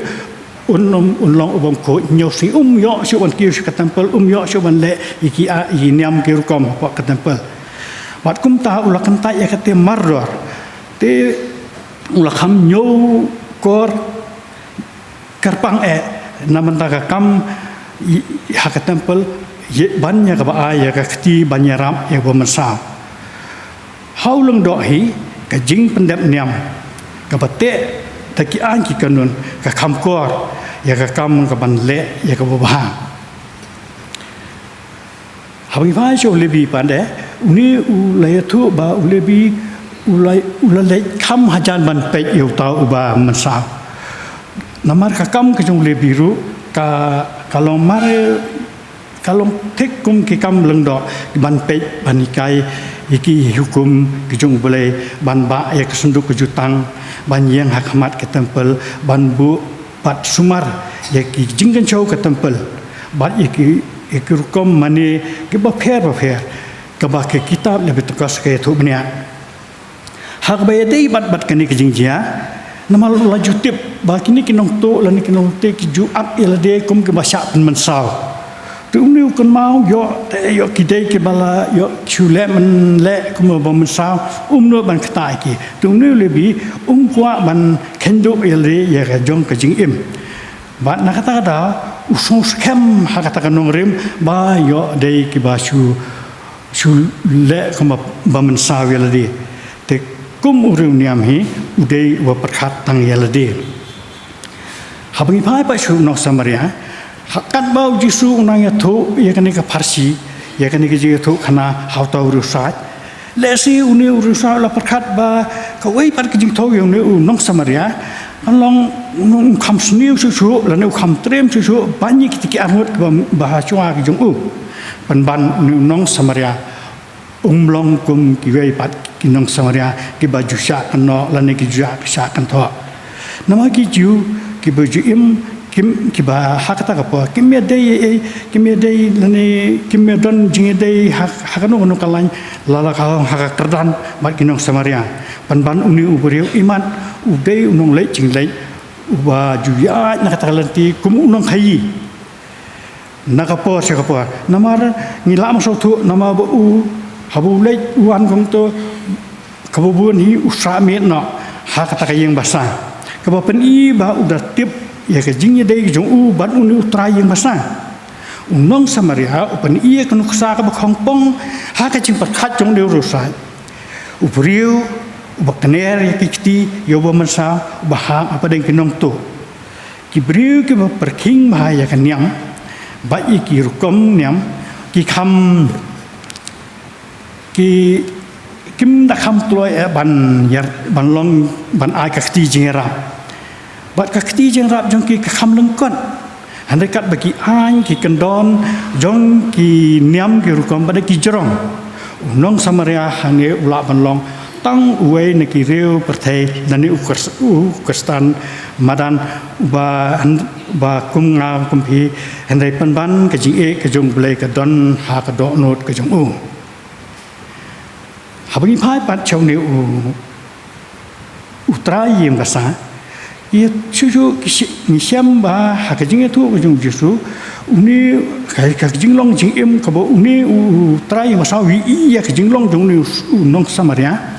un, un, un long u bym khuid hynñiew sngi. Um ïoh shuh ban kiew sha ka templ, um ïoh shuh ban leh ïa ki, ah, ïa ki niam ki rukom hapoh ka templ. Bad kumta u la kyntait ïa kata mardor. Te u la kham hynñiew kor kyrpang eh na bynta ka kam ï-, ha ka templ, ïa ban ïa kaba ai ïa ka kti ban ïarap ïa uba mynsaw. Ha u lyngdoh hi, ka jingpyndep niam kaba teh da ki aiñ ki kanun ka kham kor ïa ka kam kaban leh ïa kaba bha. Haba ngi phai sha u Lebi pat de, une u la ïathuh ba u Lebi u la, u la leit kham hajan ban peit ïa uta uba mynsaw. Namar ka kam ka jong u Lebi ruh ka, ka long mar, ka long thik kum ki kam lyngdoh, ban peit, ban hikai ïa ki hukum ki jong U Blei, ban bah ïa ka synduk ka jutang, ban ïeng ha khmat ka templ, ban buh bad sumar ïa ki jingkynshew ka templ, bad ïa ki, ïa ki rukom mane kiba pher bapher, kaba ka kitab Lebitikos ka ïathuh bniah. Ha kaba ïadei bad, bad kane ka jingjia, namar u la ju tip ba kine ki nongtuh lane ki nongtuh ki ju ap ïa lade kum kiba shah pynmynsaw. Te une u kynmaw ïoh, te ïoh ki dei kiba la ïoh shu leh mynleh kum uba mynsaw, um nud ban ktah ïa ki. Te une u Lebi um kwah ban kheiñduh ïa lade ïa ka jong ka jingim. Bad na kata ka daw u sngewskhem ha kata ka nongrim ba ïoh dei kiba shu, shu leh kum uba mynsaw ïa lade. Te kum u riewniam hi u dei uba pyrkhat tang ïa lade. Haba ngi phai pat sha u nong Samaria, ha katba u Jisu u nang ïathuh ïa kane ka pharshi, ïa kane ka jingïathuhkhana ha uta u riewshaid. Lehse une u riewshaid u la pyrkhat ba kawei pat ka jingthew ïa une u nong Samaria kan long u nong, u kham sniew shuh shuh lane u kham triem shuh shuh ban ïa kita ki arngut kiba, ba ha shuwa ki jong u. Pynban une u nong Samaria um long kum kiwei pat ki nong Samaria kiba ju shah kynnoh lane ki ju shah, shah kynthoh. Namar ki Jiw kiba ju im, kim, kiba ha kata ka por kim ïadei ei ei, kim ïadei lane kim ïadon jingïadei ha, ha kano kano ka lain, la la ka long ha ka kyrdan bad ki nong Samaria. Pynban une u briew imat u dei u nongleit jingleit uba ju ïaid na kata ka lynti kum u nongkhaïi. Na ka por sha ka por. Namar ngi lah ban sngewthuh namar ba u, haba u leit u wan kumto, kaba bun hi u sah miet noh ha kata ka ïing basa, kaba pyni ba u da tip ïa ka jingïadei ka jong u bad une u trai ïing basa. U nong Samaria u pyni ïa ka nuksa kaba khongpong ha ka jingpyrkhat jong une u riewshaid. U briew uba kner ïa ki kti ïa uba mynsaw, uba hap hapdeng ki nongtuh. Ki briew kiba pyrkhing bha ïa ka niam bad ïa ki rukom niam, ki kham, ki, kim da kham kloi eh ban ïar, ban long, ban ai ka kti jingïarap. Bad ka kti jingïarap jong ki ka kham lyngkot. Hynrei katba ki aiñ ki kyndon jong ki niam ki rukom bad ki jrong, u nong Samaria hangne u lah ban long tang uwei na ki riew pyrthei lane u Khris-, u Khristan madan uba, ba kum nga kum phi, hynrei pynban ka jingïeit ka jong U Blei ka don ha ka dohnud ka jong u. Haba ngi phai pat sha une u, u trai ïing basa, ïa shuh shuh ki shi-, ngi shem ba ha ka jingïathuh ka jong u Jisu, une ka, ka jinglong jingim kaba une u, u trai ïing basa u ïohi ïa ka jinglong jong une u, u nong Samaria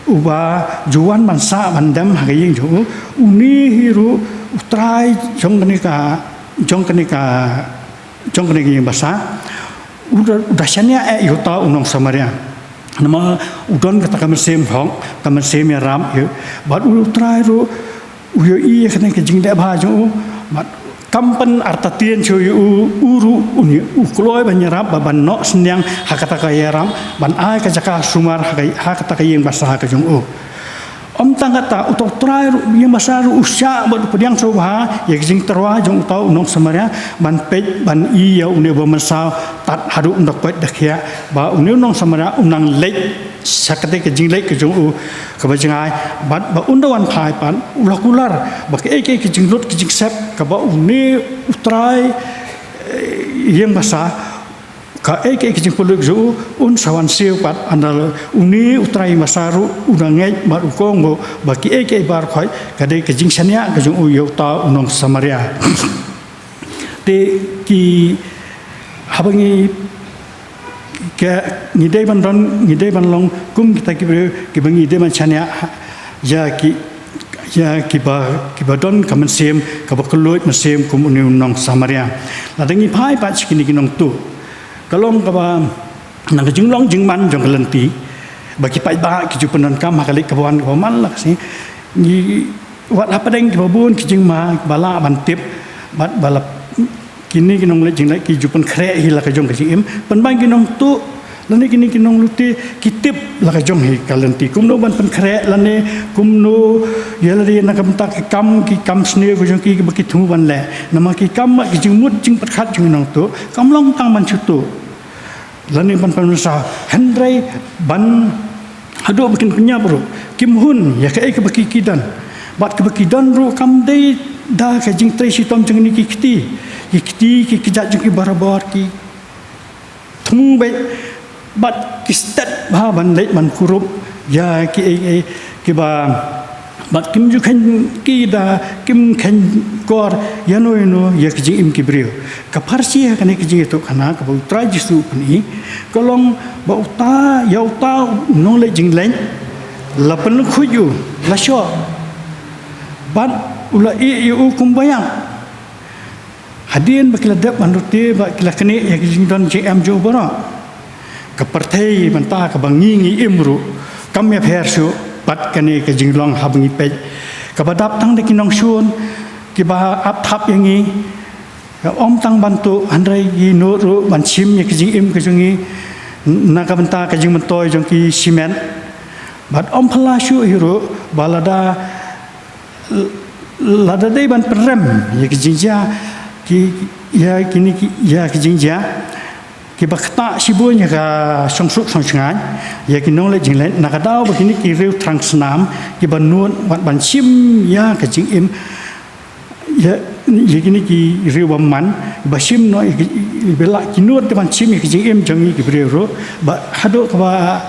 uba ju wan ban sah ban dem ha ka ïing jong u. Une hi ruh u trai jong kane ka, jong kane ka, jong kane ka ïing basa u da, u da shaniah eh ïa uta u nong Samaria. Namar u don kata ka mynsiem hok, ka mynsiem ïarap ïa, bad u trai ruh u ïohi ïa kane ka jingleh bha jong u, bad kam pynartatien shuh ïa u, u ruh u, u kloi ban ïarap bad ban noh synñiang ha kata ka ïarap, ban ai ka jaka sumar ha ka, ha kata ka ïing basa ka jong u. Ym tang kata, uta u trai ruh, ïing basa ruh u shah bad u pdiang sngewbha ïa ka jingtyrwa jong uta u nong Samaria ban peit ban i ïa une u bamynsaw tad haduh ynda u koit da khiah, ba une u nong Samaria u nang leit sha katei ka jingleit ka jong u kaba jngai, bad ba ynda u wan phai pat u la kular ba kaei kaei ka jinglut ka jingsep kaba une u trai, eh, ïing basa, kaei kaei ka jingpynlut jong u, un sa wan siew pat, ynda une u trai ïing basa ruh u da ngeit bad u kong ba kaei kaei baroh khoit ka dei ka jingshaniah ka jong u ïa uta u nong Samaria. Te ki, haba ngi, ka, ngi dei ban don, ngi dei ban long kum kita ki briew kiba ngi dei ban shaniah ïa ki, ïa kiba, kiba don ka mynsiem kaba kylluid mynsiem kum une u nong Samaria. Lada ngi phai pat sha kine ki nongtuh, ka long kaba na ka jinglong jingman jong ka lynti ba ki paidbah ki ju pyndonkam ha ka leit kaba wan kaba man la ka sngi. Ngi wad hapdeng kiba bun ki jingma ba lah ban tip bad ba la kine ki nongleit jingleit ki ju pynkhreh hi la ka jong ka jingim. Pynban ki nongtuh lane kine ki nonglute ki tip la ka jong hi ka lynti kumno ban pynkhreh lane kumno ïa lade na ka bynta ki kam, ki kam sniew ka jong ki ba ki thmu ban leh. Namar ki kam bad ki jingmut jingpyrkhat jong ki nongtuh kam long tang ban shu tuh lane ban pynmynsaw, hynrei ban haduh ba kin pynïap ruh kim hun ïa kaei kaba ki, ki don. Bad kaba ki don ruh kam dei da ka jingtrei shitom jong kine ki kti, ki kti, ki kjat jong ki barabor, ki thmu beit bad ki stet bha ban leit ban kurup ïa kiei kiei kiba, bad kim ju kheiñ ki da, kim kheiñ kor ïano ïano ïa ka jingim ki briew. Ka pharshi ha kane ka jingïathuhkhana kaba u Trai Jisu u pyni ka long ba uta, ïa uta u nongleit jingleit la pynlyngkhuit u, la shoh bad u la ïeh ïa u kum ba ïap. Hadien ba ki la dep ban rute bad ki la knieh ïa ka jingdon jingem jong u baroh, ka pyrthei mynta kaba ngi, ngi im ruh kam ïapher shuh bad kane ka jinglong haba ngi peit kaba dap tang da ki nongshun kiba ap thap ïa ngi. Ka ym tang ban tuh hynrei ki nud ruh ban shim ïa ka jingim ka jong ngi na ka bynta ka jingmyntoi jong ki shimet. Bad ym phylla shuh hi ruh ba lada, lada dei ban pynrem ïa ki jingjia, ki, ïa kine ki, ïa ki jingjia kiba ktah shibun ïa ka shongsuk shongshngaiñ ïa ki nongleit jingleit, na ka daw ba kine ki riew thrang snam kiba nud wat ban shim ïa ka jingim, ïa, ïa kine ki riew bymman ba shim noh ïa ki, ba la ki nud te ban shim ïa ka jingim jong ngi ki briew ruh, ba haduh kaba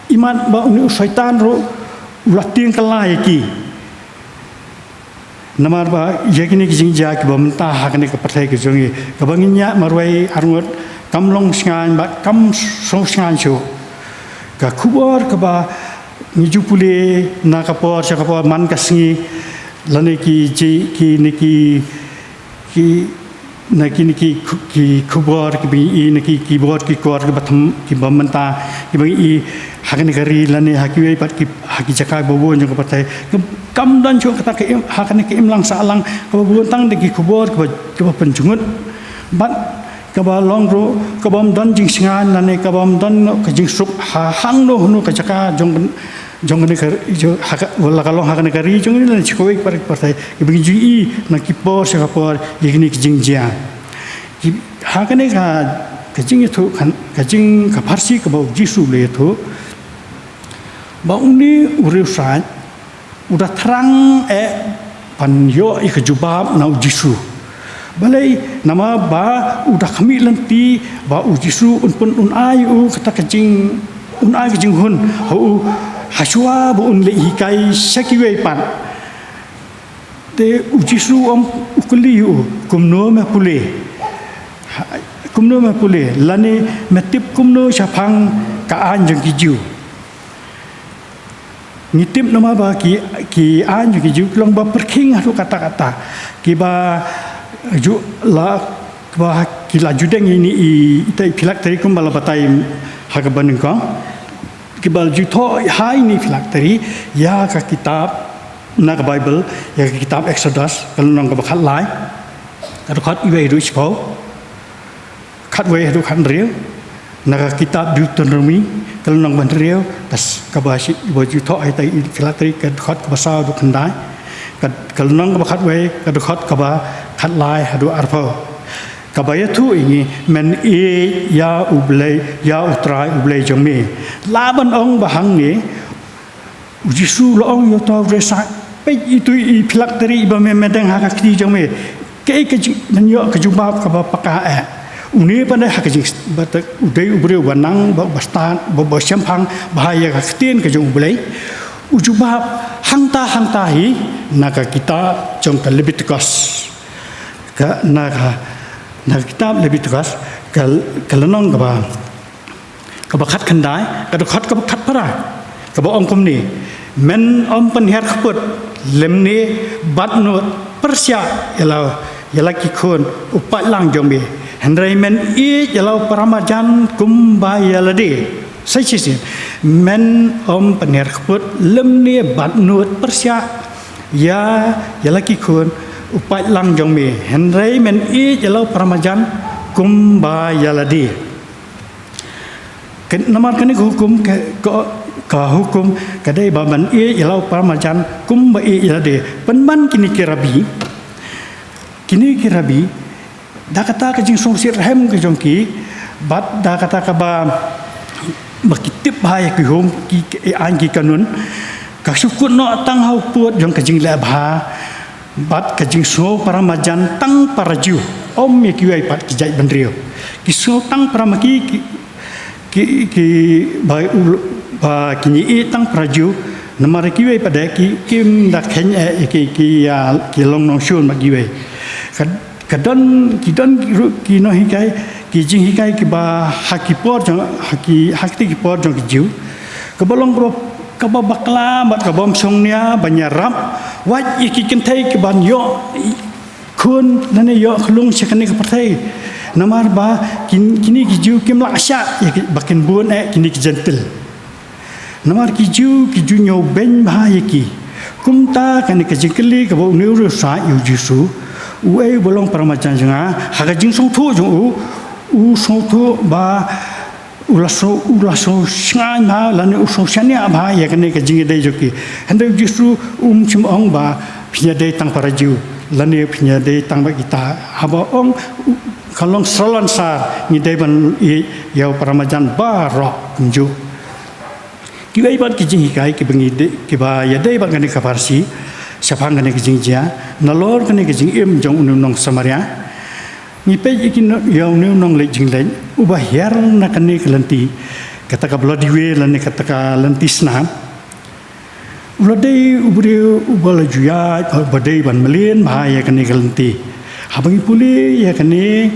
imat ba une u Soitan ruh u la tieng kylla ïa ki. Namar ba ïa kine ki jingjia kiba mynta ha kane ka pyrthei ka jong ngi kaba ngin ïa marwei arngut kam long shngaiñ bad kam sngewshngaiñ shuh. Ka khubor kaba ngi ju pule na ka por sha ka por man ka sngi, lane ki ji, kine ki, ki, na kine ki khu-, ki khubor kiba ngi i, na ki, ki bor ki kor kiba tham, kiba mynta kiba ngi i ha kane ka ri lane ha kiwei pat ki, ha ki jaka ba bun jong ka pyrthei. Kam, kam don shuh kata ka im, ha kane ka imlang sahlang kaba bun tang da ki khubor kiba, kiba pynjngut bad kaba long ruh kaba ym don jingshngaiñ lane kaba ym don ka jingsuk ha hangno hangno ka jaka jong, jong kane ka, jong, ha ka, la ka long ha kane ka ri jong ngi lane sha kawei pat ka pyrthei, kiba ngi ju i na ki por sha ka por ïa kine ki jingjia. Ki, ha kane ka, ka jingïathuh, ka, ka jing, ka pharshi kaba u Jisu u la ïathuh ba une u riewshait u da thrang eh ban ïoh ïa ka jubab na u Jisu. Balei? Namar ba u da khmih lynti ba u Jisu un pyn, un ai u kata ka jing, un ai ka jinghun ha u, ha shuwa ba un leit hikai sha kiwei pat. Te u Jisu um, u kylli ïa u, kumno me pule? Ha, kumno me pule? Lane me tip kumno shaphang ka aiñ jong ki Jiw? Ngi tip namar ba ki, ki aiñ jong ki Jiw ki long ba pyrkhing haduh katta katta. Kiba ju la, ba ki la ju deng ïa ine i, ita i phylactery kumba la batai ha kaba nyngkong. Kiba la ju thoh ha ine i phylactery ïa ka kitab na ka Baibl, ïa ka kitab Exodus, ka lynnong kaba khatlai, ka dkhot iwei haduh shiphew, khatwei haduh khathynriew, na ka kitab Deuteronomy, Ka lynnong ba hynriew, bas kaba shi ba ju thoh ha ita i Philakteri, ka dkhot kaba saw haduh khyndai. Ka, ka lynnong kaba khatwei, ka dkhot kaba khatlai haduh arphew. Kaba ïathuh ïa ngi, men ïeit ïa U Blei, ïa U Trai U Blei jong me. Lah ban ong ba hangne, U Jisu u la ong ïa uta u resa, peit ito i Philakteri ba me meddeng ha ka kti jong me. Kaei ka jing, men ïoh ka jubab kaba paka eh. Une pat de ha ka jing, ba te, u dei u briew ba nang, ba, ba stad, ba, ba shemphang bha ïa ka ktien ka jong U Blei. U jubab hangta, hangta hi na ka kitab jong ka Lebitikos. Ka, na ka, na ka kitab Lebitikos, ka, ka lynnong kaba, kaba khatkhyndai, ka dkhot kaba khatphra, kaba ong kumne: Men ym pynhiar kput lymne batnud pyrshah ïa la, ïa la ki khun u paidlang jong me. Hynrei men ïeit ïa la u paramarjan kumba ïa lade. Sa shisien, men ym pynhiar kput lymne batnud pyrshah ïa, ïa la ki khun u paidlang jong me. Hynrei men ïeit ïa la u paramarjan kumba ïa lade. Ka, namar kane ka hukum ka, ka, ka hukum ka dei ba men ïeit ïa la u paramarjan kumba ïeit ïa lade. Pynban kine ki rabbi, kine ki rabbi, da kata ka jingsngewsih rhem ka jong ki, bad da kata kaba, ba ki tip bha ïa ki hukum, ki, ki aiñ ki kanun, ka shu kut noh tang ha u pud jong ka jingleh bha bad ka jingsngew paramarjan tang para Jiw. Ym ïa kiwei pat ki jaitbynriew. Ki sngew tang para ma ki, ki, ki, ki, ba u, ba ki ïeit tang para Jiw. Namar kiwei pat de ki, kim da kheiñ eh ïa ki, ki, ïa, ki long nongshun ma kiwei. Ka, ka don, ki don ruh ki nonghikai, ki jinghikai kiba ha ki por jong, ha ki, ha kti ki por jong ki Jiw. Kaba long kaba, kaba bakla bad kaba ym shongnia ban ïarap, wat ïa ki kynthei kiban ïoh khun lane ïoh khlung sha kane ka pyrthei. Namar ba kin, kine ki Jiw kim lah shah ïa ki, ba kin bun eh kine ki Jentil. Namar ki Jiw ki ju ñiew beiñ bha ïa ki. Kumta kane ka jingkylli kaba une u riewsaid ïa u Jisu, uei uba long paramarjan jong nga, ha ka jingsngewthuh jong u, u sngewthuh ba u la sngew, u la sngew shngaiñ bha lane u sngew shaniah bha ïa kane ka jingïadei jong ki. Hynrei u Jisu um shym ong ba phin ïadei tang para Jiw lane phin ïadei tang bad kita. Haba ong u, ka long sralonsar, ngi dei ban ïeit ïa u paramarjan baroh kumjuh. Kiwei pat ki jinghikai kiba ngi dei, kiba ïadei bad kane ka pharshi shaphang kane ka jingjia, nalor kane ka jingim jong une u nong Samaria. Ngi peit ïa ki no-, ïa une u nongleit jingleit uba hiar na kane ka lynti, kata ka bloody way lane kata ka lynti snam. U la dei u briew uba la ju ïaid, uba dei ban mlien bha ïa kane ka lynti. Haba ngi pule ïa kane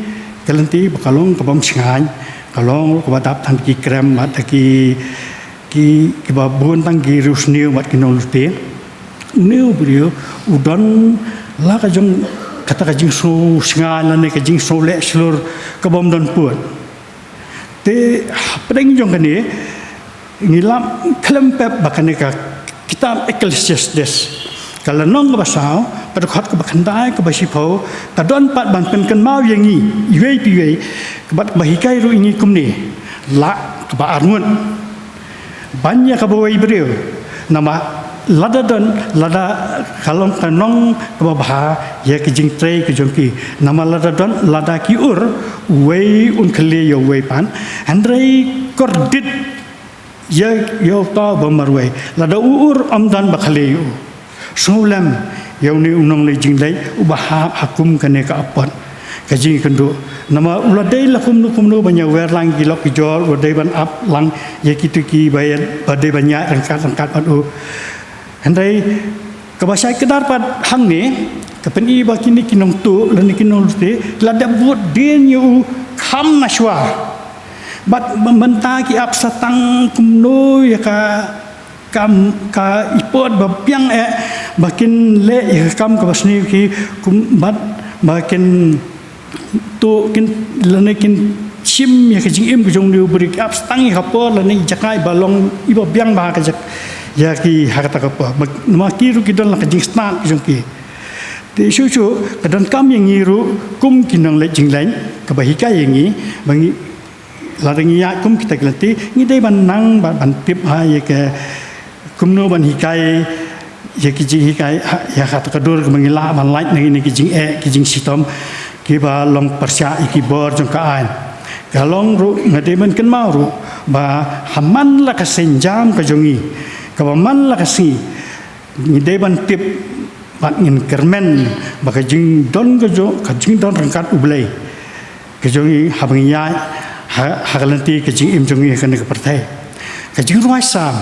ka lynti ba ka long kaba ym shngaiñ, ka long kaba dap tang ki krem bad ki, ki, kiba bun tang ki riewsniew bad ki nonglute. Une u briew u don la ka jong kata ka jingsngew shngaiñ lane ka jingsngew leh shlur kaba ym don pud. Te hapdeng jong kane, ngi lap khlem pep ba kane ka kitab Ecclesiastes, ka lynnong kaba saw, ka dkhot kaba khyndai, kaba shiphew, ka don pat ban pynkynmaw ïa ngi iwei pa iwei, kaba, kaba hikai ruh ïa ngi kumne, la kaba arngut ban ïa kaba wei briew. Namar lada don, lada ka long ka nong kaba bha ïa ki jingtrei ka jong ki. Namar lada don, lada ki ur, uwei un khlei ïa uwei pat. Hynrei kordit ïa, ïa uta uba marwei. Lada u ur ym don ba khlei ïa u. Sngewlem ïa une u nongleit jingleit uba hap ha kum kane ka apot ka jingïakynduh. Namar u la dei la kumno kumno ban ïawer lang ki lok ki jor, u la dei ban ap lang ïa kito kiba ïa, ba dei ban ïaid ryngkat ryngkat bad u. Hynrei kaba shai kdar pat hangne, ka pyni ba kine ki nongtuh lane ki nonglute la dep bud dien ïa u kham na shuwa. Bad mynta ki ap sa tang kumno ïa ka kam, ka ipot ba biang eh, ba kin leh ïa ka kam kaba sniew ki, kum, bad ba kin tuh, kin, lane kin shim ïa ka jingim ka jong une u briew, ki ap sa tang ïa ka por lane jaka iba long iba biang bha ka jak, ïa ki ha kata ka por. Ba, namar ki ruh ki don la ka jingstad ka jong ki. Te shuh shuh ka donkam ïa ngi ruh kum ki nongleit jingleit, kaba hikai ïa ngi ba ngi Lada ngi ïaid kum kita ki lynti, ngi dei ban nang ban, ban tip ha ïa ka kumno ban hikai ïa ki jinghikai ha, ïa kata ka dur kaba ngi lah ban lait na kine ki jingeh, ki jingshitom kiba long pyrshah ïa ki bor jong ka aiñ. Ka long ruh, nga dei ban kynmaw ruh ba ha man la ka sienjam ka jong ngi, kaba man la ka sngi, ngi dei ban tip bad ngin kyrmen ba ka jingdon ka jong, ka jingdon ryngkat U Blei ka jong ngi haba ngi ïaid ha, ha ka lynti ka jingim jong ngi ha kane ka pyrthei. Ka jingrwai Salm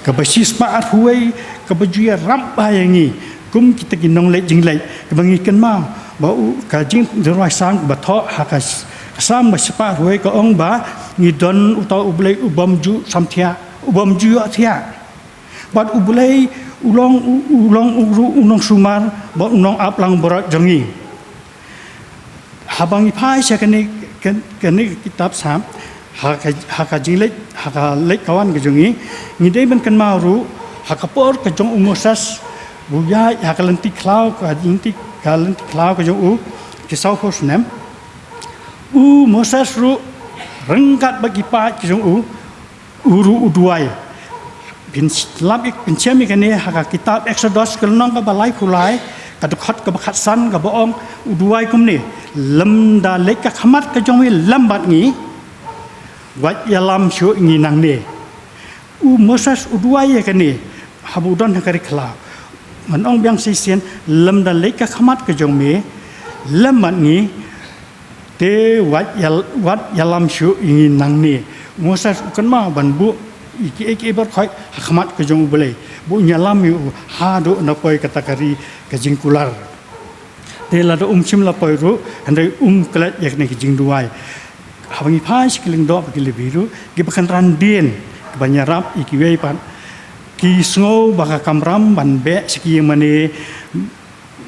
kaba shispah arphew wei, kaba ju ïarap bha ïa ngi kum kita ki nongleit jingleit, kaba ngi kynmaw ba u, ka jingrwai Salm kaba thoh ha ka s-, ka Salm ba shispah arphew wei ka ong ba ngi don uta U Blei u bym ju samthiah, u bym ju ïohthiah. Bad U Blei u long, u, u long u ruh u nongsumar bad u nongap langbrot jong ngi. Haba ngi phai sha kane, kan-, kane ka kitab Salm, ha ka, ha ka jingleit, ha ka leit ka wan ka jong ngi, ngi dei ban kynmaw ruh ha ka por ka jong u Moses, u ïaid ha ka lynti khlaw, ka lynti, ka lynti khlaw ka jong u, ki sawphew snem. U Moses ruh ryngkat bad ki paid ki jong u, u ruh u duwai. Phin lap ïa, phin shem ïa kane ha ka kitab Exodus ka lynnong kaba laiphew lai, ka dkhot kaba khatsan kaba ong, u duwai kumne: Lymda leit ka khmat ka jong me lem bad ngi, wat ïalam shuh ïa ngi nangne. U Moses u duwai ïa kane haba u don ha ka ri khlaw. Ngan ong biang shisien, lymda leit ka khmat ka jong me lem bad ngi, te wat ïal-, wat ïalam shuh ïa ngi nangne. U Moses u kynmaw ban buh ïa kiei kiei baroh khoit ha khmat ka jong U Blei, ba un ïalam ïa u haduh na poi kata ka ri ka jingkular. Te lada um shym la poi ruh, hynrei um klet ïa kane ka jingduwai. Haba ngi phai sha ki lyngdoh bad ki Levi ruh, kiba kynran dien, kiban ïarap ïa kiwei pat, ki sngew ba ka kamram ban beh sha ki ïing mane,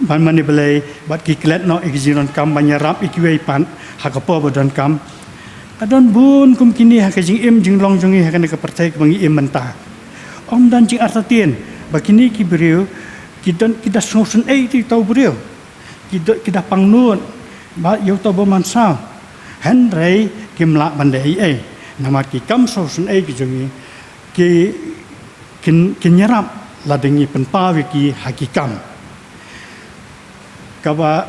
ban mane blei, bad ki klet noh ïa ki jingdonkam ban ïarap ïa kiwei pat ha ka por ba donkam. Ka don bun kum kine ha ka jingim jinglong jong ngi ha kane ka pyrthei kaba ngi im mynta. Ym don jingartatien ba kine ki briew ki don, ki da sngewsynei ïa uta u briew, ki da, ki da pangnud bad ïa uta u bymmansaw, hynrei kim lah ban leh ei ei. Namar ki kam sngewsynei ki jong ngi, ki, kin, kin ïarap lada ngi pynpaw ïa ki ha ki kam. Kaba,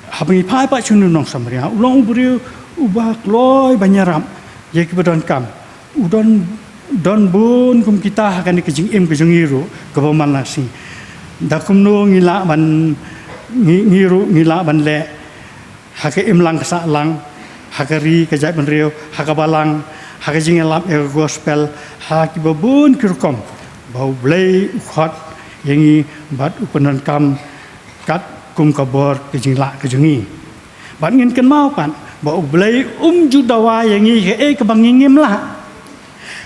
haba ngi phai pat sha une u nongsamaria, u long u briew uba kloi ban ïarap ïa kiba donkam. U don, don bun kum kita ha kane ka jingim ka jong ngi ruh kaba man la ka sngi. Da kumno ngi lah ban, ngi, ngi ruh ngi lah ban leh ha ka imlang ka sahlang, ha ka ri ka jaitbynriew, ha ka balang, ha ka jingïalap ïa ka gospel, ha kiba bun ki rukom, ba U Blei u khot ïa ngi bad u pyndonkam katkum ka bor ka jinglah ka jong ngi. Bad ngin kynmaw pat ba U Blei um ju dawa ïa ngi ïa kaei kaba ngi ngim lah,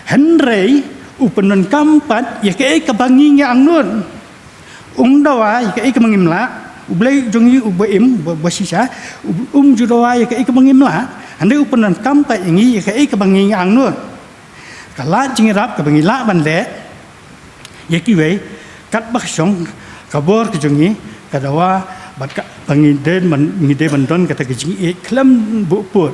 hynrei u pyndonkam pat ïa kaei kaba ngi ngi angnud. Um dawa ïa kaei kaba ngim lah. U Blei jong ngi uba im, uba, uba shisha, u-, um ju dawa ïa kaei kaba ngim lah, hynrei u pyndonkam pat ïa ngi ïa kaei kaba ngi ngi angnud. Ka lad jingïarap kaba ngi lah ban leh ïa kiwei, katba ka shong ka bor ka jong ngi, ka dawa bad kaba ngi dei ban, ngi dei ban don kata ka jingïeit khlem buh pud.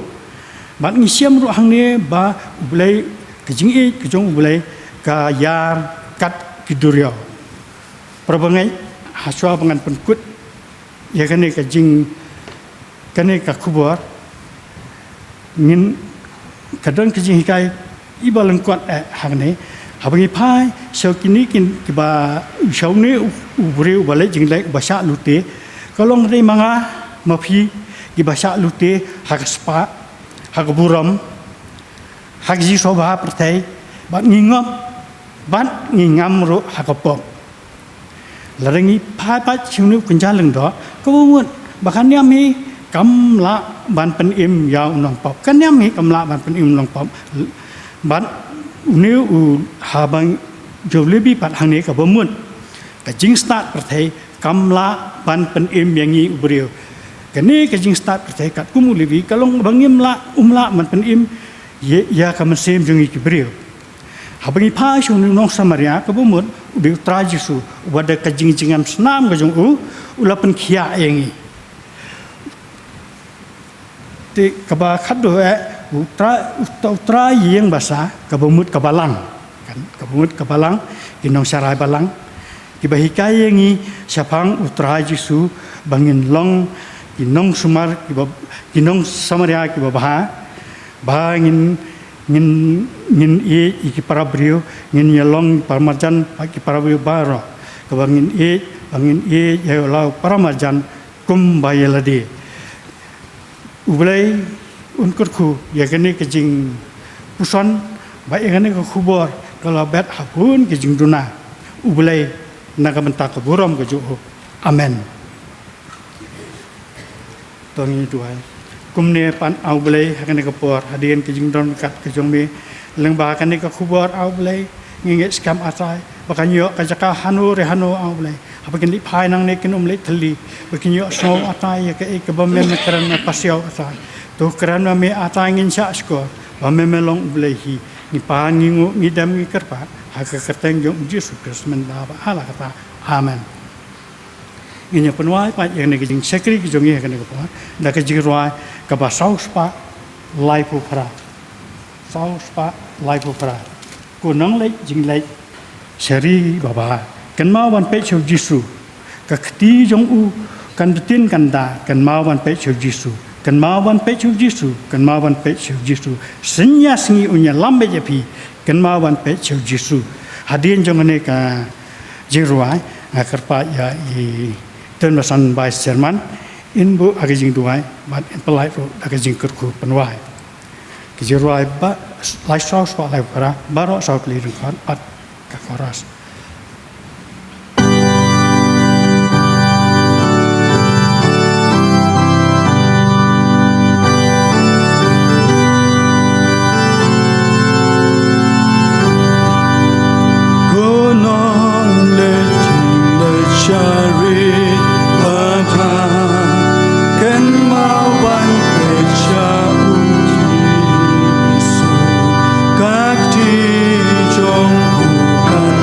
Bad ngi shem ruh hangne ba U Blei, ka jingïeit ka jong U Blei ka ïar kat ki duriaw. Para bangeit, hashwa ba ngan pynkut ïa kane ka jing, kane ka khubor, ngin, ka don ka jinghikai iba lyngkot eh hangne. Haba ngi phai sha kine kin, kiba, sha une u, u briew uba leit jingleit uba shah lute, ka long dei ma nga ma phi kiba shah lute ha ka spah, ha ka burom, ha ka jingsngewbha pyrthei, bad ngi ngop, bad ngi ngam ruh ha ka pop. Lada ngi phai pat sha une u kynja lyngdoh, kaba mut ba ka niam hi kam lah ban pynim ïa u nongpop. Ka niam hi kam lah ban pynim u nongpop. Bad une u, haba ngi ju leh bha pat hangne, kaba mut ka jingstad pyrthei kam lah ban pynim ïa ngi u briew. Kane ka jingstad pyrthei katkum u Levi ka long ba ngim lah, um lah ban pynim ïa, ïa ka mynsiem jong ngi ki briew. Haba ngi phai sha une u nongsamaria, kaba mut u dei u Trai Jisu, uba da ka jingjngem snam ka jong u, u la pynkhiah ïa ngi. Te kaba khatduh eh, U Trai, u Trai ïing basa, kaba mut ka balang. Kan, kaba mut ka balang, ki nongsharai balang. Kiba hikai ïa ngi shaphang u Trai Jisu, ba ngin long ki nongsumar, kiba, ki nong Samaria kiba bha, ba ngin, ngin, ngin ïeit ïa ki para briew, ngin ïa long para marjan bad ki para briew baroh. Kaba ngin ïeit, ba ngin ïeit ïa la u para marjan kumba ïa lade. U Blei un kyrkhu ïa kane ka jingpuson, bad ïa kane ka khubor ka la bet ha bun ki jingduna. U Blei na ka bynta ka burom ka jong u. Amen. To ngin duwai. Kumne pat A Blei, ha kane ka por, hadien ka jingdon ryngkat ka jong me, lyngba kane ka khubor A Blei, ngi ngeit skhem Atai ba kan ïoh ka jaka hano re hano A Blei, haba kin leit phai nangne kin ym leit thylli, ba kin ïoh sngew Atai ïa kaei kaba me me kren na pasiaw Atai. To kren ma me Atai, ngin shah shkor ba me me long U Blei hi. Ngi pan, ngi nguh, ngi dem, ngi kyrpad ha ka kyrteng jong U Jisu Khrist, mynta bad hala kata. Amen. Ngin ïa pynwai pat ïa kane ka jingshakri ka jong ngi ha kane ka por da ka jingrwai kaba saw spah laiphew phra. Saw spah laiphew phra. Ko nongleit jingleit, shari babha, kynmaw ban peit sha U Jisu. Ka kti jong u kan btin kan da, kynmaw ban peit sha U Jisu. Kynmaw ban peit sha U Jisu, kynmaw ban peit sha U Jisu. Synñia sngi un ïalam beit ïa phi, kynmaw ban peit sha U Jisu. Hadien jong kane ka jingrwai, nga kyrpad ïa i Tun Basan Vice Chairman, in buh ha ka jingduwai bad in pynlait ruh da ka jingkyrkhu pynwai. Ka jingrwai ba, lai saw spah laiphew phra, baroh saw tylli ryngkat bad ka chorus. Ko nongleit jingleit, shari babha, kynmaw ban peit sha U Jisu. Ka kti jong u kan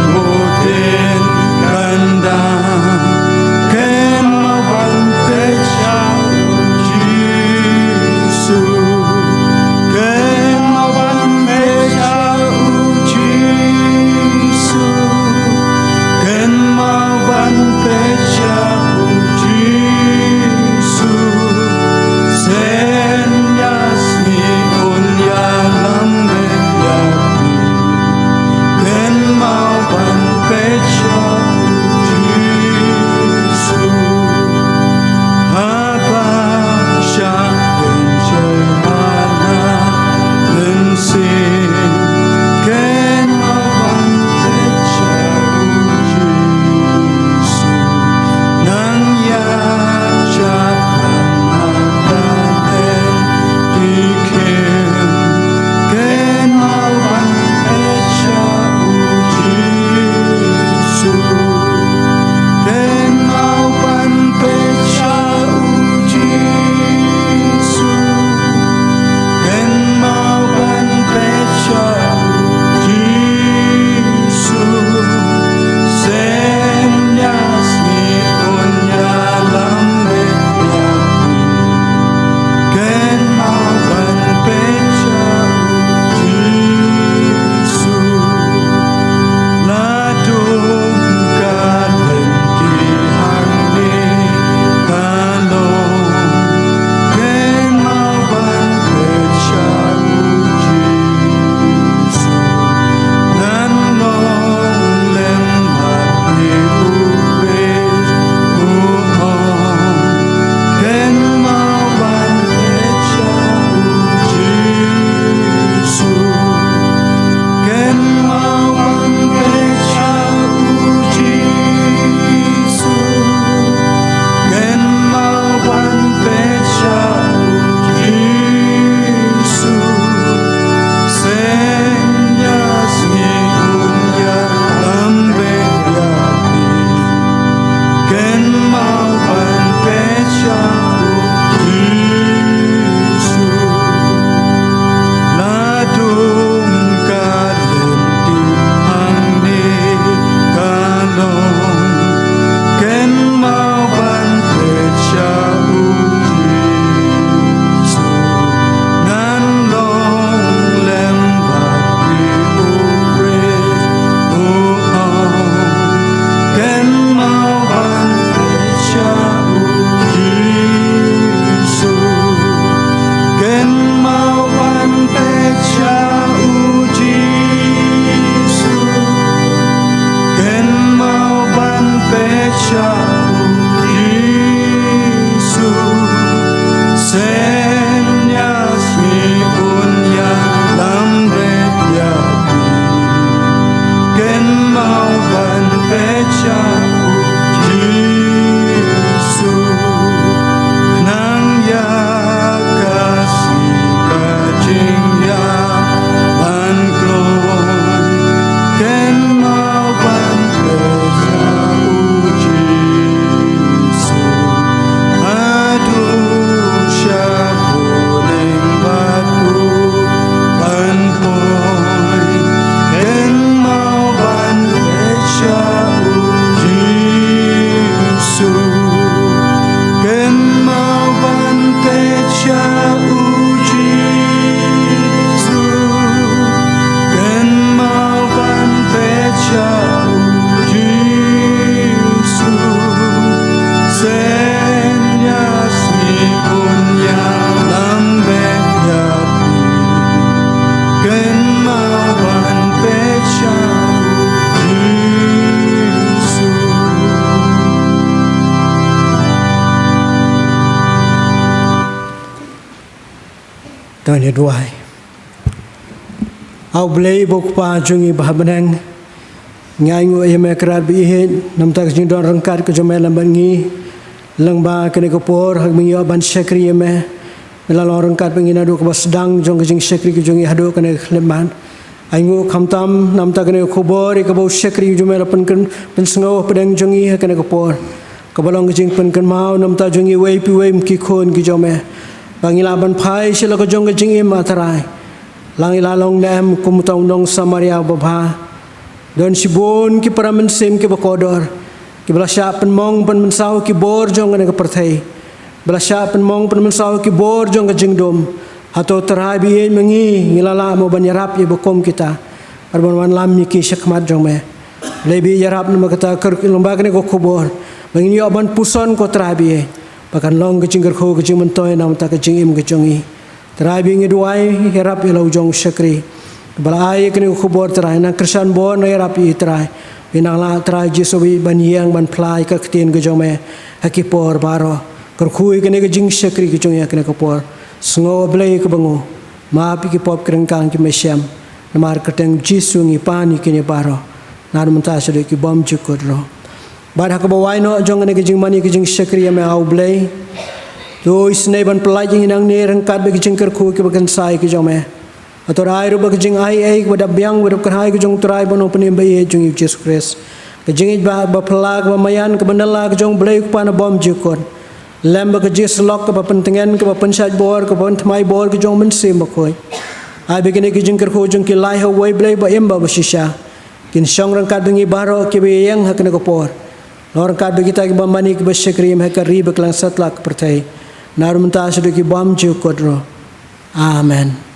To ngin ïa duwai. A U Blei U Kpa jong ngi ba ha bneng, ngi ainguh ïa me Kynrad ba ïeit namar ka jingdon ryngkat ka jong me lem bad ngi. Lyngba kane ka por haba ngi ïoh ban shakri ïa me, me la long ryngkat bad ngi naduh kaba sdang jong ka jingshakri ka jong ngi haduh kane ka khyllipmat. Ainguh khamtam namar kane ka khubor ïa kaba u shakri jong me la pynkynmaw, pynsngew hapdeng jong ngi ha kane ka por, kaba long ka jingpynkynmaw namar jong ngi iwei pa iwei ki khun ki jong me, ba ngin lah ban phai sha la ka jong ka jingim, A Trai. Lah ngi la long ne em kum uta u nong Samaria babha, don shibun ki para mynsiem kiba kordor, kiba la shah pynmong pynmynsaw ki bor jong kane ka pyrthei, ba la shah pynmong pynmynsaw ki bor jong ka jingdum. Hato Trai ba ïeit, ma ngi, ngi la lah mo ban ïarap ïa kiba kum kita, bad ban wanlam ïa ki sha khmat jong me? Blei ba ïeit, ïarap namar kata, kyrkhu lyngba kane ka khubor, ba ngin ïoh ban puson, ko Trai ba ïeit, ba kan long ka jingkyrkhu ka jingmyntoi namar ka jingim ka jong ngi. Trai ba ïeit, ngi duwai, ïarap ïa la u jong u shakri ba la ai ïa kane ka khubor, Trai. Nang kyrshan bor, nang ïarap ïa i, Trai. Ba i nang lah, Trai Jisu, ba i ban ïeng ban phla ïa ka ktien ka jong me ha ki por baroh. Kyrkhu ïa kane ka jingshakri ka jong ngi ha kane ka por. Sngew, A Blei kaba nguh, map ïa ki pop ki ryngkang kiba me shem. Namar kyrteng Jisu ngi pan ïa kine baroh, naduh mynta shaduh ki bymjukut ruh. Bad ha kaba wai noh jong kane ka jingmane ka jingshakri ïa me, A U Blei, to isynei ban pyllait ïa ngi nangne ryngkat bad ki jingkyrkhu kiba kynsai ki jong me. Hato ai ruh ba ka jingaiei kaba dap biang, kaba dap kyrhai ka jong u Trai bad u Nongpynim ba ïeit jong ngi, U Jisu Khrist, ka jingïeit ba, ba phylla, kaba maïan, kaba nylla ka jong U Blei U Kpa na bymjukut, lem bad ka jingsyllok kaba pyntngen, kaba pynshait bor, kaba pynthymmai bor ka jong U Mynsiem Bakhuid, ai ba kine ki jingkyrkhu jong ki lai ha uwei Blei ba im bad ba shisha kin shong ryngkat bad ngi baroh kiba ïeng ha kane ka por, long ryngkat bad kita kiba mane, kiba shakri ïa me ha ka ri bad kylleng satlak ka pyrthei, naduh mynta shaduh ki bymjukut ruh. Amen.